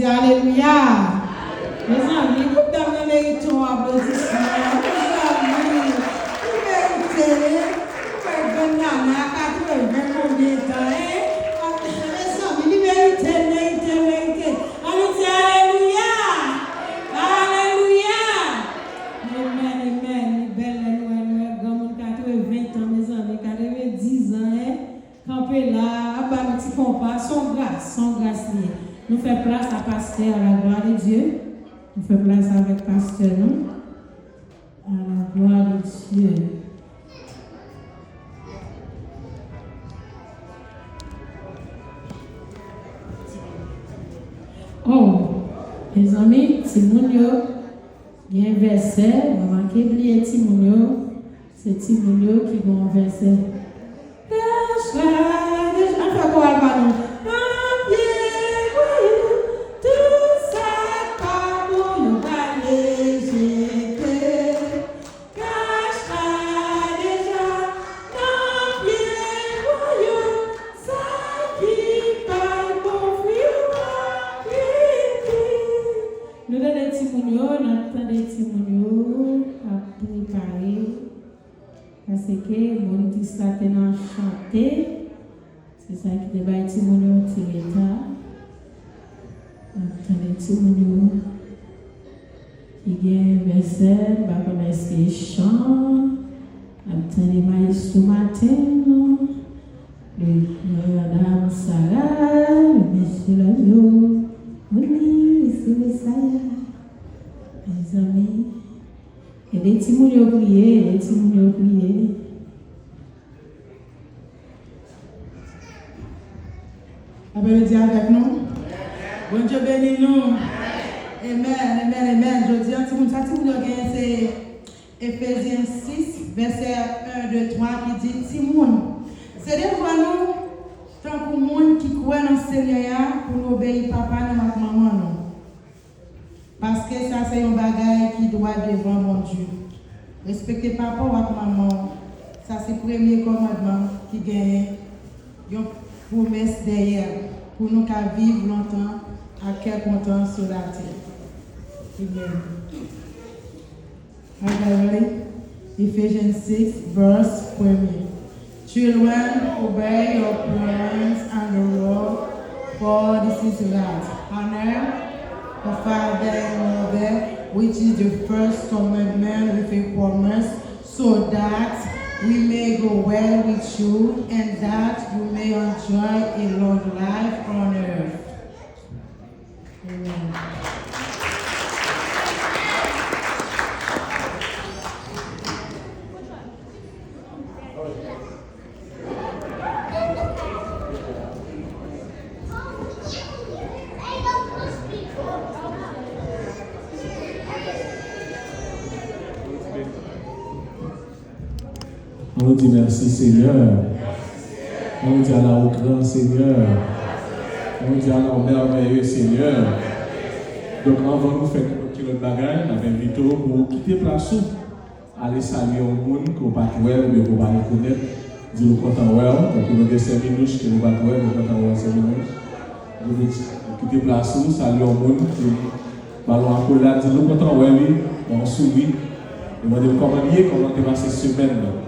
Alelouya! Mezanmi, kout dam nan merite yon aplodisman. Mezanmi, li merite, wi. Ou wè grann nana, katreven konbyen tan, en? Mezanmi, li merite, merite, merite. Ann nou di alelouya! Alelouya! Amèn, amèn. Li bèl lè nou wè, nou wè granmoun katreven tan, mezanmi, katrevendizan, en? Kanpe la, ap ba nou ti konpa, se yon gras, se yon gras li ye. Nou fè plas a pastè, à la gloire de Dieu. Nou fè plas avèk pastè nou. À la gloire de Dieu. Oh, mezanmi, timoun yo, gen vèsè, mwen manke bliye timoun yo. Se timoun yo ki gon vèsè. Kach la deja, ann fè koral pa nou. Nan pye vwayou, tout sa k pa bon yo prale jete. Kach la deja, nan pye vwayou, sa ki bay bon fwi yo ap rete. Nou tande timoun yo, n ap tande timoun yo ap prepare. Paske moun tris la te nan chante, se sa ki te bay timoun yo ti reta. N ap tande timoun yo ki gen vèsè, m pa konn èske chan, n ap tande mayestwo maten an, le, le, dam Sara, le mesye Lanyo, Moni, mesye Mesaya. Mezanmi, ede timoun yo priye, ede timoun yo priye. Aplodi avèk nou. Bondye beni nou. Amen, amen, amen. Jodi a, timoun, sa timoun yo genyen, se Efezyen sis, vèsè en, de, twa, ki di, timoun, se devwa nou, tankou moun ki kwè nan Senyè a, pou nou obeyi papa nou ak manman nou. Paske sa se yon bagay ki dwat devan Bondye. Respekte papa w ak manman w. Sa se premye kòmandman ki genyen yon pwomès dèyè l pou nou ka viv lontan ak kè kontan sou latè. Amen. Ephesians six, verse premye. Children, obey your parents and the Lord, for this is right. Honor your father and mother, which is the first commandment with a promise, so that we may go well with you and that you may enjoy a long life on earth. Amen. Ann nou di mèsi, Senyè. Ann nou di ala ou gran, Senyè. Ann nou di ala ou mèvèye, Senyè. Donk, anvan nou fè nenpòt ki lòt bagay, n ap envite w pou w kite plas ou. Ale salye yon moun ke w pa t wè oubyen ke w pa rekonèt. Di l ou kontan wè w. Tankou nou gen sè Minouch ke nou pa t wè, nou kontan wè w, sè Minouch. Kite plas ou, salye yon moun, di l, ba l yon akolad, di l ou kontan wè li, ba l yon souri. E mande l kòman l ye, kòman l te pase semèn nan.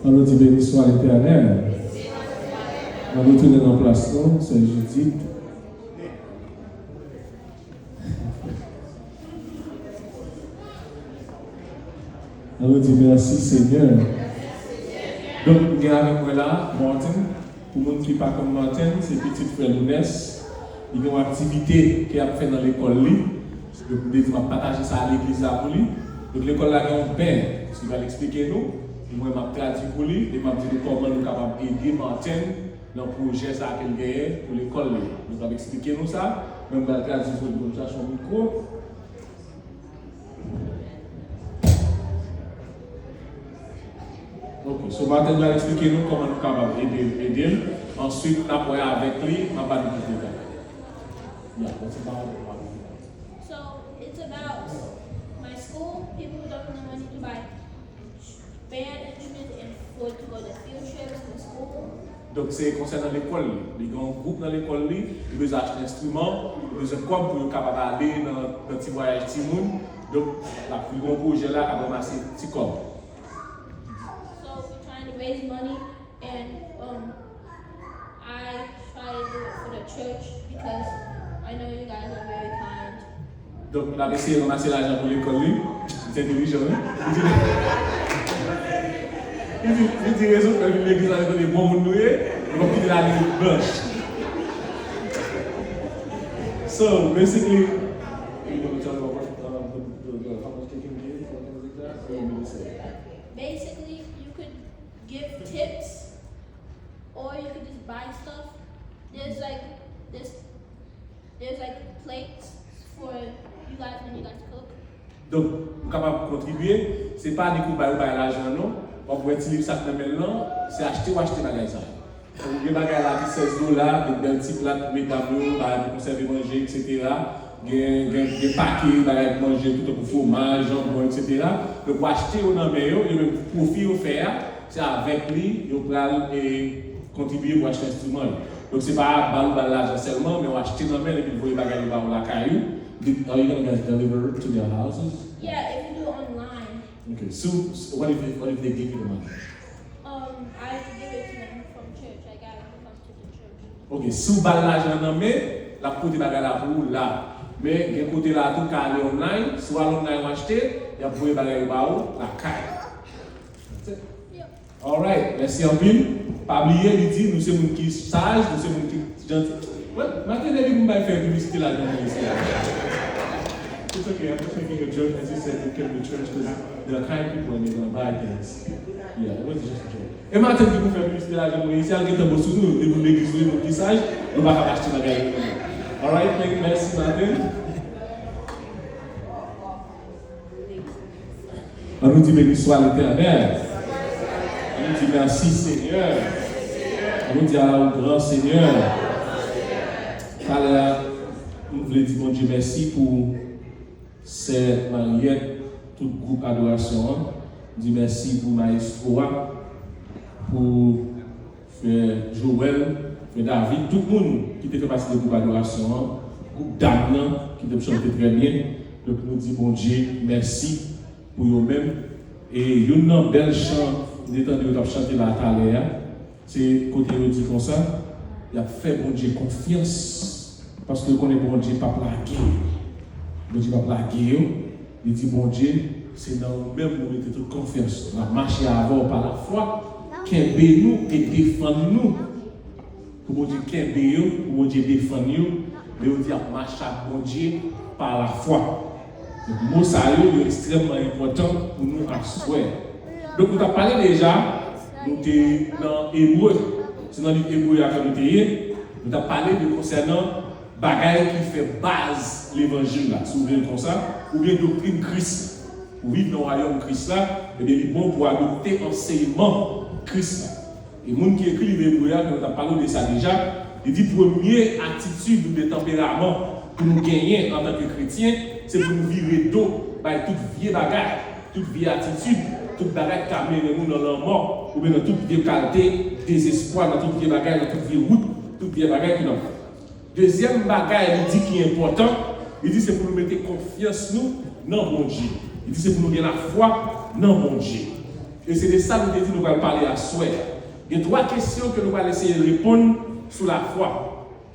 Ann nou di, beni swa Letènèl. Ann nou tounen nan plas nou, sè Jidit. Ann nou di, mèsi Senyè. Donk, m gen avèk mwen la, Martin. Pou moun ki pa konn Martin, se pitit frè Lounès. Li gen yon aktivite ke l ap fè nan lekòl li. Donk, m te di m ap pataje sa a legliz la pou li. Donk, lekòl la gen yon band ki pral eksplike nou. E mwen, m ap tradui pou li. E m ap di nou kòman nou kapab ede Martin nan pwojè sa a ke l genyen pou lekòl li. Donk, l ap eksplike nou sa. Mwen, m pral tradui pou li. Mwen, m chache yon mikwo. Ok, so Martin va eksplike nou kòman nou kapab ede, ede l. Answit, n ap wè avèk li, n ap ba nou plis detay. Yeah, that's about it. So, it's about my school, people who don't have the money to buy band instruments and afford to go to field trips to school. Donk, se konsènan lekòl li. Li gen yon gwoup nan lekòl li, li bezwen achte enstriman, li bezwen kòb pou yo kapab ale nan, nan ti vwayaj timoun. Donk, l ap gen yon pwojè la k ap ranmase ti kòb. So, we're trying to raise money, and, um, I try to do it for the church because I know you guys are very kind. Donk, l ap eseye ranmase lajan pou lekòl li. Li te entelijan, wi. Li di, li di, li di rezon k fè l vin legliz la, se tande bon moun nou ye, nou p ap kite l ale blanch. So, basically, you wanna tell me what, um, the, the, the, how much they can give, or things like that? Or you want me to say? Basically, you could give tips, or you could just buy stuff. There's like, there's, there's like plates for you guys when you guys cook. Donk, ou kapab kontribye. Se pa nik ou bay, ou bay lajan, non. W ap wè ti liv sa k nan men l lan, se achte w achte bagay sa yo. Ou gen bagay la ki sèz dola, gen bèl ti plat pou medam yo, bagay pou konsève manje, etsetera. Gen, gen, gen pake bagay pou manje, tou tankou fwomaj, janbon, etsetera. Donk, w achte yo nan men yo, yo menm pwofi yo fè a, se avèk li yo pral, e, kontribye pou achte enstriman yo. Donk, se pa ba l, ou ba l lajan sèlman, men w achte nan men l epi l voye bagay yo ba w lakay ou. Are you gonna guys deliver to their houses? Yeah, if you do online. Okay, so, so what if, what if they give you the money? Um, I give it to them from church. I got it from the church. Ok, si w ba l lajan nan men, l ap pote bagay la pou ou la. Men gen kote la tou, w ka ale online. Si w al online w achte, y ap voye bagay yo ba ou lakay. That's it. Yep. Alright, mèsi anpil. Pa bliye, li di, nou se moun ki saj, nou se moun ki janti. Well, Martin te di pou m bay fè piblisite lajan mwen isi a. It's okay, I'm just making a joke as he said you came to church because there are kind people and they're gonna buy things. Yeah, it was just a joke. E Martin ki pou fè plis de lajan mwen isi, al gentan bon sou nou, e moun legliz nou, e moun ki saj, nou pa ka achte bagay yo. Alright, thank you, mèsi Martin. Ann nou di beni swa Letènèl. Ann nou di mèsi Senyè. Ann nou di ala ou gran Senyè. Talè a, m vle di Bondye mèsi pou Sè Mariette, tout gwoup adorasyon an, di mèsi pou mayestwo a, pou frè Joel, frè David, tout moun ki te fè pati de gwoup adorasyon an, gwoup dam nan ki te chante trè byen. Donk nou di Bondye mèsi pou yo menm. E youn nan bèl chan m te tande yo t ap chante la talè a, se kote yo di konsa, y ap fè Bondye konfyans, paske yo konnen Bondye p ap lage yo. Bondye p ap lage yo. Li di, Bondye, se nan ou menm nou mete tout konfyans nou. N ap mache avè w pa lafwa. Kenbe nou e defann nou. Pou Bondye kenbe yo, pou Bondye defann yo, men yo di y ap mache ak Bondye pa lafwa. Donk, mo sa yo, yo ekstrèmman enpòtan pou nou aswè. Donk, nou t ap pale deja, nou te nan Ebre. Se nan liv Ebre a ke nou te ye. Nou t ap pale de konsènan bagay ki fè baz levanjil la, si w vle l konsa, oubyen doktrin Kris la. Pou viv nan wayòm Kris la, ebyen, li bon pou w adopte ansèyman Kris la. E moun ki ekri liv Ebre a, ke nou t ap pale w de sa deja, li di premye atitid oubyen tanperaman pou nou genyen antanke kretyen, se pou nou vire do bay tout vye bagay, tout vye atitid, tout bagay ki ka mennen nou nan lanmò, oubyen nan tout vye kalte dezespwa, nan tout vye bagay, nan tout vye wout, tout vye bagay ki nan Dezyèm bagay li di ki enpòtan, li di se pou nou mete konfyans nou nan Bondye. Li di se pou nou gen lafwa nan Bondye. E se de sa nou te di nou pral pale aswè. Gen twa kesyon ke nou pral eseye reponn sou lafwa.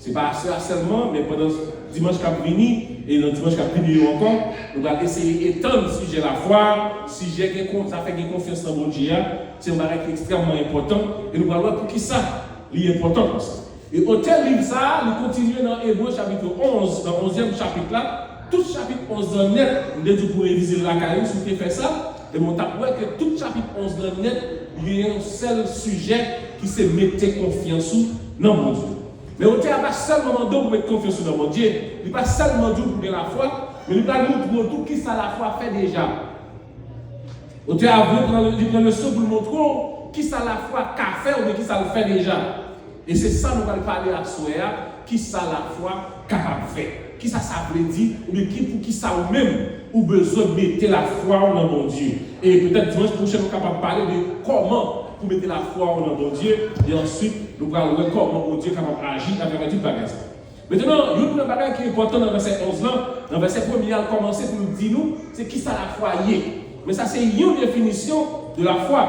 Se pa aswè a sèlman, men pandan dimanch k ap vini, e nan dimanch k ap vini yo ankò, nou pral eseye etann sijè lafwa, sijè gen kon, zafè gen konfyans nan Bondye a. Se yon bagay ki ekstrèmman enpòtan, e nou pral wè poukisa li enpòtan konsa. E otè liv sa a, li kontinye nan Ebre chapit onz, nan onzyèm chapit la, tout chapit onz lan nèt, m te di w pou revize l lakay ou, si w te fè sa, e bon, w t ap wè ke tout chapit onz lan nèt, li gen yon sèl sijè ki se mete konfyans ou nan Bondye. Men otè a pa sèlman mande w pou mete konfyans ou nan Bondye, li pa sèlman di w pou gen lafwa, men li pral montre w tou kisa lafwa fè deja. Otè a vle pran, li pran leson pou l montre w kisa lafwa ka fè oubyen kisa l fè deja. E se sa nou pral pale aswè a, kisa lafwa kapab fè. Kisa sa vle di, oubyen ki, poukisa ou menm ou bezwen mete lafwa w nan Bondye. E petèt dimanch pwochen nou kapab pale de kòman pou mete lafwa w nan Bondye, e answit nou pral wè kòman Bondye kapab aji atravè tout bagay sa. Mentnan, youn nan bagay ki enpòtan nan vèsè onz lan, nan vèsè premye a, l kòmanse pou l di nou se kisa lafwa ye. Men sa se yon definisyon de lafwa.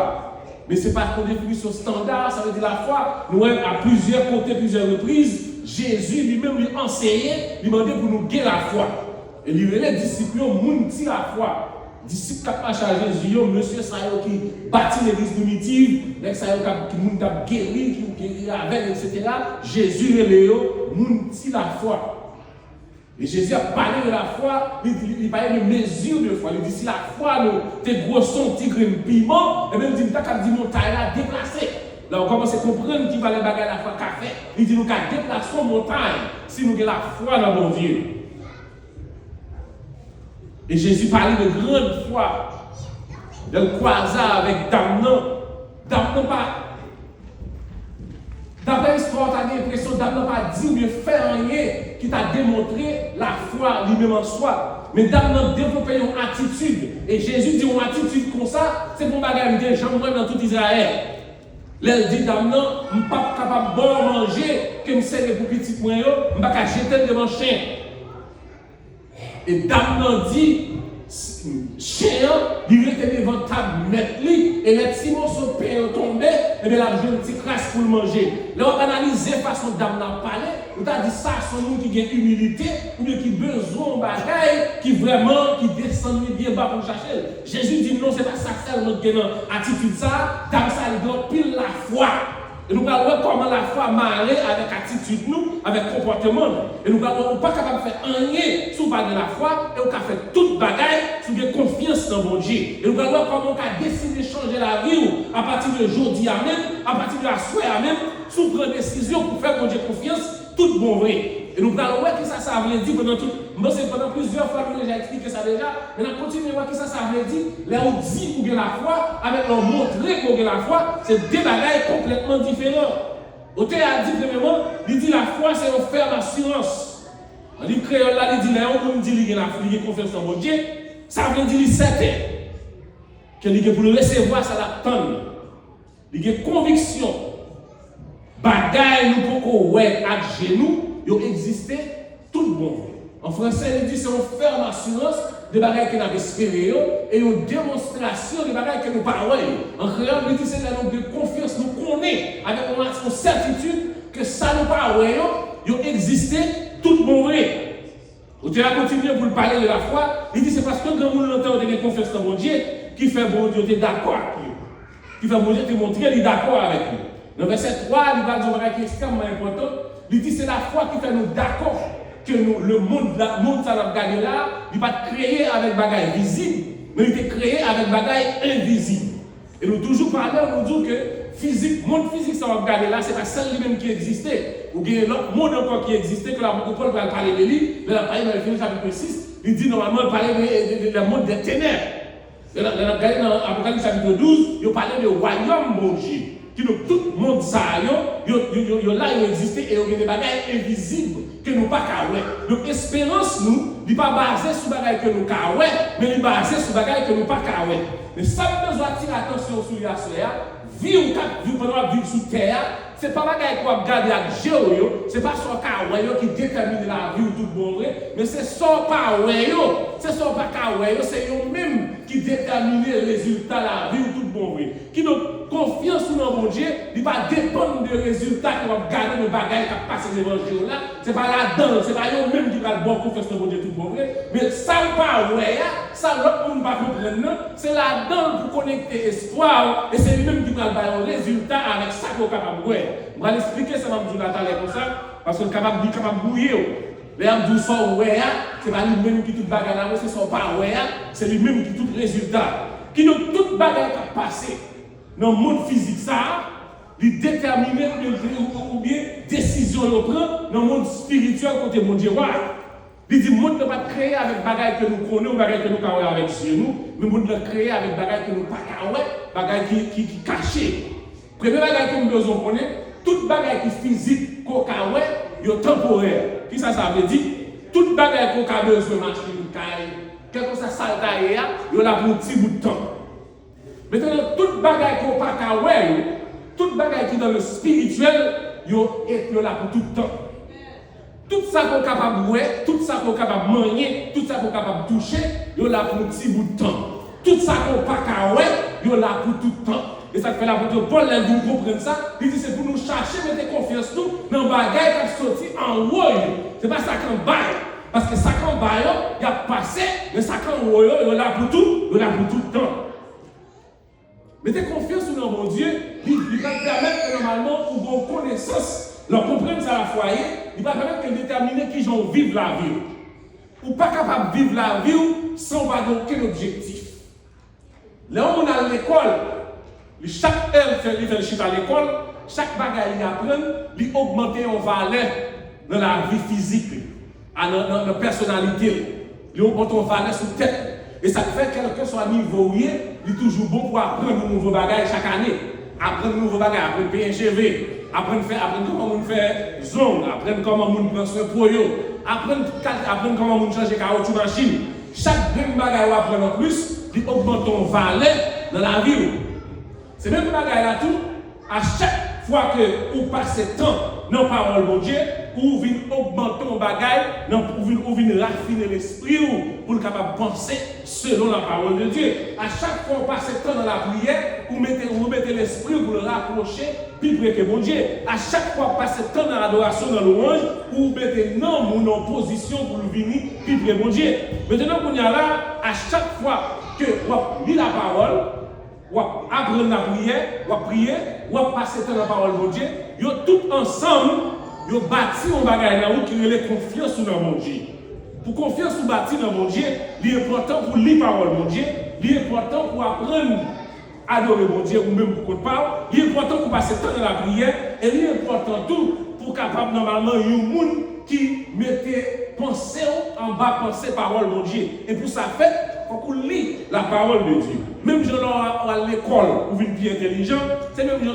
Men se pa yon definisyon estanda, sa vle di lafwa, nou wè a plizyè kote, plizyè repriz, Jezi li menm li anseye, li mande pou nou gen lafwa. E li rele disip yo moun ti lafwa. Disip k ap mache ak Jezi yo, mesye sa yo ki bati legliz primitiv, nèg sa yo k ap, ki moun t ap geri, ki geri avèg, etsetera, Jezi rele yo moun ti lafwa. E Jezi ap pale de lafwa, li, li, li pale de mezi de fwa. Li di, si lafwa nou te gwosè yon ti grenn piman, ebyen, li di, nou ta kab di montay la deplase. La, ou kòmanse konprann ki valè bagay lafwa ka fè. Li di, nou ka deplase yon montay si nou gen lafwa nan Bondye. E Jezi pale de grann fwa. Lè l kwaze avèk dam nan, dam nan pa, daprè istwa, w ta gen enpresyon dam nan pa di oubyen fè anyen ki ta demontre lafwa li menm an swa. Men dam nan devlope yon atitid. E Jezi di yon atitid konsa, se pa yon bagay m te janm wè nan tout Izrayèl. Lè l di dam nan, m p ap kapab ba w manje ke m sere pou pitit mwen yo, m pa ka jete l devan chen. E dam nan di, chen an, li rete devan tab mèt li, e lè ti moso pen yo tonbe, ebyen, l ap jwenn ti kras pou l manje. Lè w ap analize fason dam nan ap pale, ou ta di sa se yon moun ki gen imilite, oubyen ki bezwen yon bagay, ki vrèman, ki desann li byen ba pou l chache l. Jezi di, non, se pa sa sèlman ki gen nan atitid sa a, dam sa a, li gen anpil lafwa. E nou pral wè kòman lafwa mare avèk atitid nou, avèk konpòteman nou. E nou pral wè ou pa kapab fè anyen si w pa gen lafwa, e ou ka fè tout bagay si w gen konfyans nan Bondye. E nou pral wè kòman ou ka deside chanje lavi w apati de jodi a menm, apati de aswè a menm, si w pran desizyon pou fè Bondye konfyans tout bon vre. E nou pral wè kisa sa vle di pandan tout, m panse pandan plizyè fwa nou deja eksplike sa deja, men n ap kontinye wè kisa sa vle di lè ou di ou gen lafwa avèk lè w montre ke w gen lafwa, se de bagay konplètman diferan. Otè a di premyèman, li di lafwa se yon fèm asirans. Nan liv kreyòl la, li di lè yon moun di li gen lafwa, li gen konfyans nan Bondye, sa vle di li sèten ke li gen pou l resevwa sa l ap tann. Li gen konviksyon bagay nou poko wè ak je nou, yo egziste tout bon vre. An franse, li di se yon fèm asirans de bagay ke n ap espere yo, e yon demonstrasyon de bagay ke nou pa wè yo. An kreyòl, li di se lè nou gen konfyans, nou konnen avèk yon, yon sètitid ke sa nou pa wè yo, yo egziste tout bon vre. Otè a kontinye pou l pale de lafwa, li di se paske granmoun nan tan yo te gen konfyans nan Bondye ki fè Bondye te dakò ak yo, ki fè Bondye te montre li dakò avèk yo. Nan vèsè twa, li pral di yon bagay ki ekstrèmman enpòtan, li di se lafwa ki fè nou dakò ke nou, lemonn, la, mond sa n ap gade la, li pa t kreye avèk bagay vizib, men li te kreye avèk bagay envizib. E nou toujou pale, nou di w ke fizik, mond fizik sa w ap gade la, se pa sèl li menm ki egziste. Ou gen lòt mond ankò ki egziste, ke lapot Pòl pral pale de li, lè l ap pale nan Efezen chapit sis, li di nòmalman, l pale de, de, de, le monde des ténèbres. Lè n ap, lè n ap gade nan Apokalips chapit douz, yo pale de wayòm Bondye. Kidonk, tout mond sa yo, yo, yo, yo, yo la, yo egziste, e yo gen de bagay envizib ke nou pa ka wè. Donk, esperans nou, li pa baze sou bagay ke nou ka wè, men li baze sou bagay ke nou pa ka wè. Men sa m bezwen atire atansyon w sou li aswè a, vi w k ap viv pandan w ap viv sou tè a, se pa bagay ke w ap gade ak je w yo, se pa sa w ka wè yo ki detèmine lavi w tout bon vre, men se sa w pa wè yo, se sa w pa ka wè yo, se yo menm Li detèmine rezilta lavi w tout bon vre. Kidonk, konfyans ou nan Bondye, li pa depann de rezilta ke w ap gade, de bagay k ap pase devan je w la. Se pa ladan l, se pa yo menm ki pral ba w konfyans nan Bondye tout bon vre. Men sa w pa wè a, sa lòt moun pa konprann nan, se ladan l pou konekte espwa w, e se li menm ki pral ba yo rezilta avèk sa ke w kapab wè. M pral eksplike sa m ap di w la talè konsa, paske l kapab, li kapab bwouye w. Lè y ap di w sa w wè a, se pa li menm ki tout bagay la, non, se sa w pa wè a, se li menm ki tout rezilta. Kidonk, tout bagay k ap pase nan mond fizik sa a, li detèmine oubyen, oubyen desizyon yo pran nan mond espirityèl kote Bondye wa. Li di, mond nan pa t kreye avèk bagay ke nou konnen ou bagay ke nou ka wè avèk je nou, men mond nan kreye avèk bagay ke nou pa ka wè, bagay ki, ki, ki kache. Premye bagay ke m bezwen w konnen, tout bagay ki fizik ke w ka wè, yo tanporè. Kisa sa vle di? Tout bagay ke w ka bezwen, machin, kay, kèlkeswa sa l ta ye a, yo la pou yon ti bout tan. Mentnan, tout bagay ke w pa ka wè yo, tout bagay ki nan le spirityèl, yo, yo la pou tout tan. Tout sa ke w kapab wè, tout sa ke w kapab manyen, tout sa ke w kapab touche, yo la pou yon ti bout tan. Tout sa ke w pa ka wè, yo la pou tout tan. E sa k fè lapot Pòl, lè l vin konprann sa, li di se pou nou chache mete konfyans nou nan bagay k ap soti anwo yo. Se pa sa k anba yo. Paske sa k anba yo, y ap pase, men sa k anwo yo, yo la pou tout, yo la pou tout tan. Mete konfyans ou nan Bondye, li, li pral pèmèt ke nòmalman ou gen yon konesans. Lè w konprann sa lafwa ye, li pral pèmèt ke l detèmine kijan w viv lavi w. Ou pa kapab viv lavi w san w pa gen okenn objektif. Lè yon moun al lekòl, li chak è l fè, li fè l chita lekòl, chak bagay li aprann, li ogmante yon valè nan lavi fizik li, a, nan, nan, nan pèsonalite l. Li ogmante yon valè sou tèt li. E sa k fè, kèlkeswa nivo w ye, li toujou bon pou aprann yon nouvo bagay chak ane. Aprann yon nouvo bagay, aprann penyen cheve, aprann fè, aprann kòman moun fè zong, aprann kòman moun pran swen po yo, aprann tout kalite, aprann kòman moun chanje kawotchou machin. Chak grenn bagay w aprann anplis, li ogmante yon valè nan lavi w. Se menm bagay la tou, a chak fwa ke ou pase tan nan pawòl Bondye, ou vin ogmante yon bagay, nan, ou vin, ou vin rafine lespri w pou l kapab panse selon la parole de Dieu. A chak fwa ou pase tan nan lapriyè, ou mete, ou mete lespri w pou l rapwoche pi pre ke Bondye. A chak fwa ou pase tan nan adorasyon, nan lwanj, ou mete nanm ou nan pozisyon pou l vini pi pre Bondye. Mentnan, kounye a la, a chak fwa ke w ap li lapawòl, w ap aprann lapriyè, w ap priye, w ap pase tan nan pawòl Bondye, yo tout ansanm, yo bati yon bagay nan ou ki rele konfyans ou nan Bondye. Pou konfyans ou bati nan Bondye, li enpòtan pou li pawòl Bondye, li enpòtan pou aprann adore Bondye ou menm pou kont pa w, li enpòtan pou pase tan nan lapriyè, e li enpòtan tou pou kapab nòmalman yon moun ki mete panse w anba panse pawòl Bondye. E pou sa fèt, fòk ou li la parole de Dieu. Menm jan lè w al lekòl, ou vin pi entèlijan, se menm jan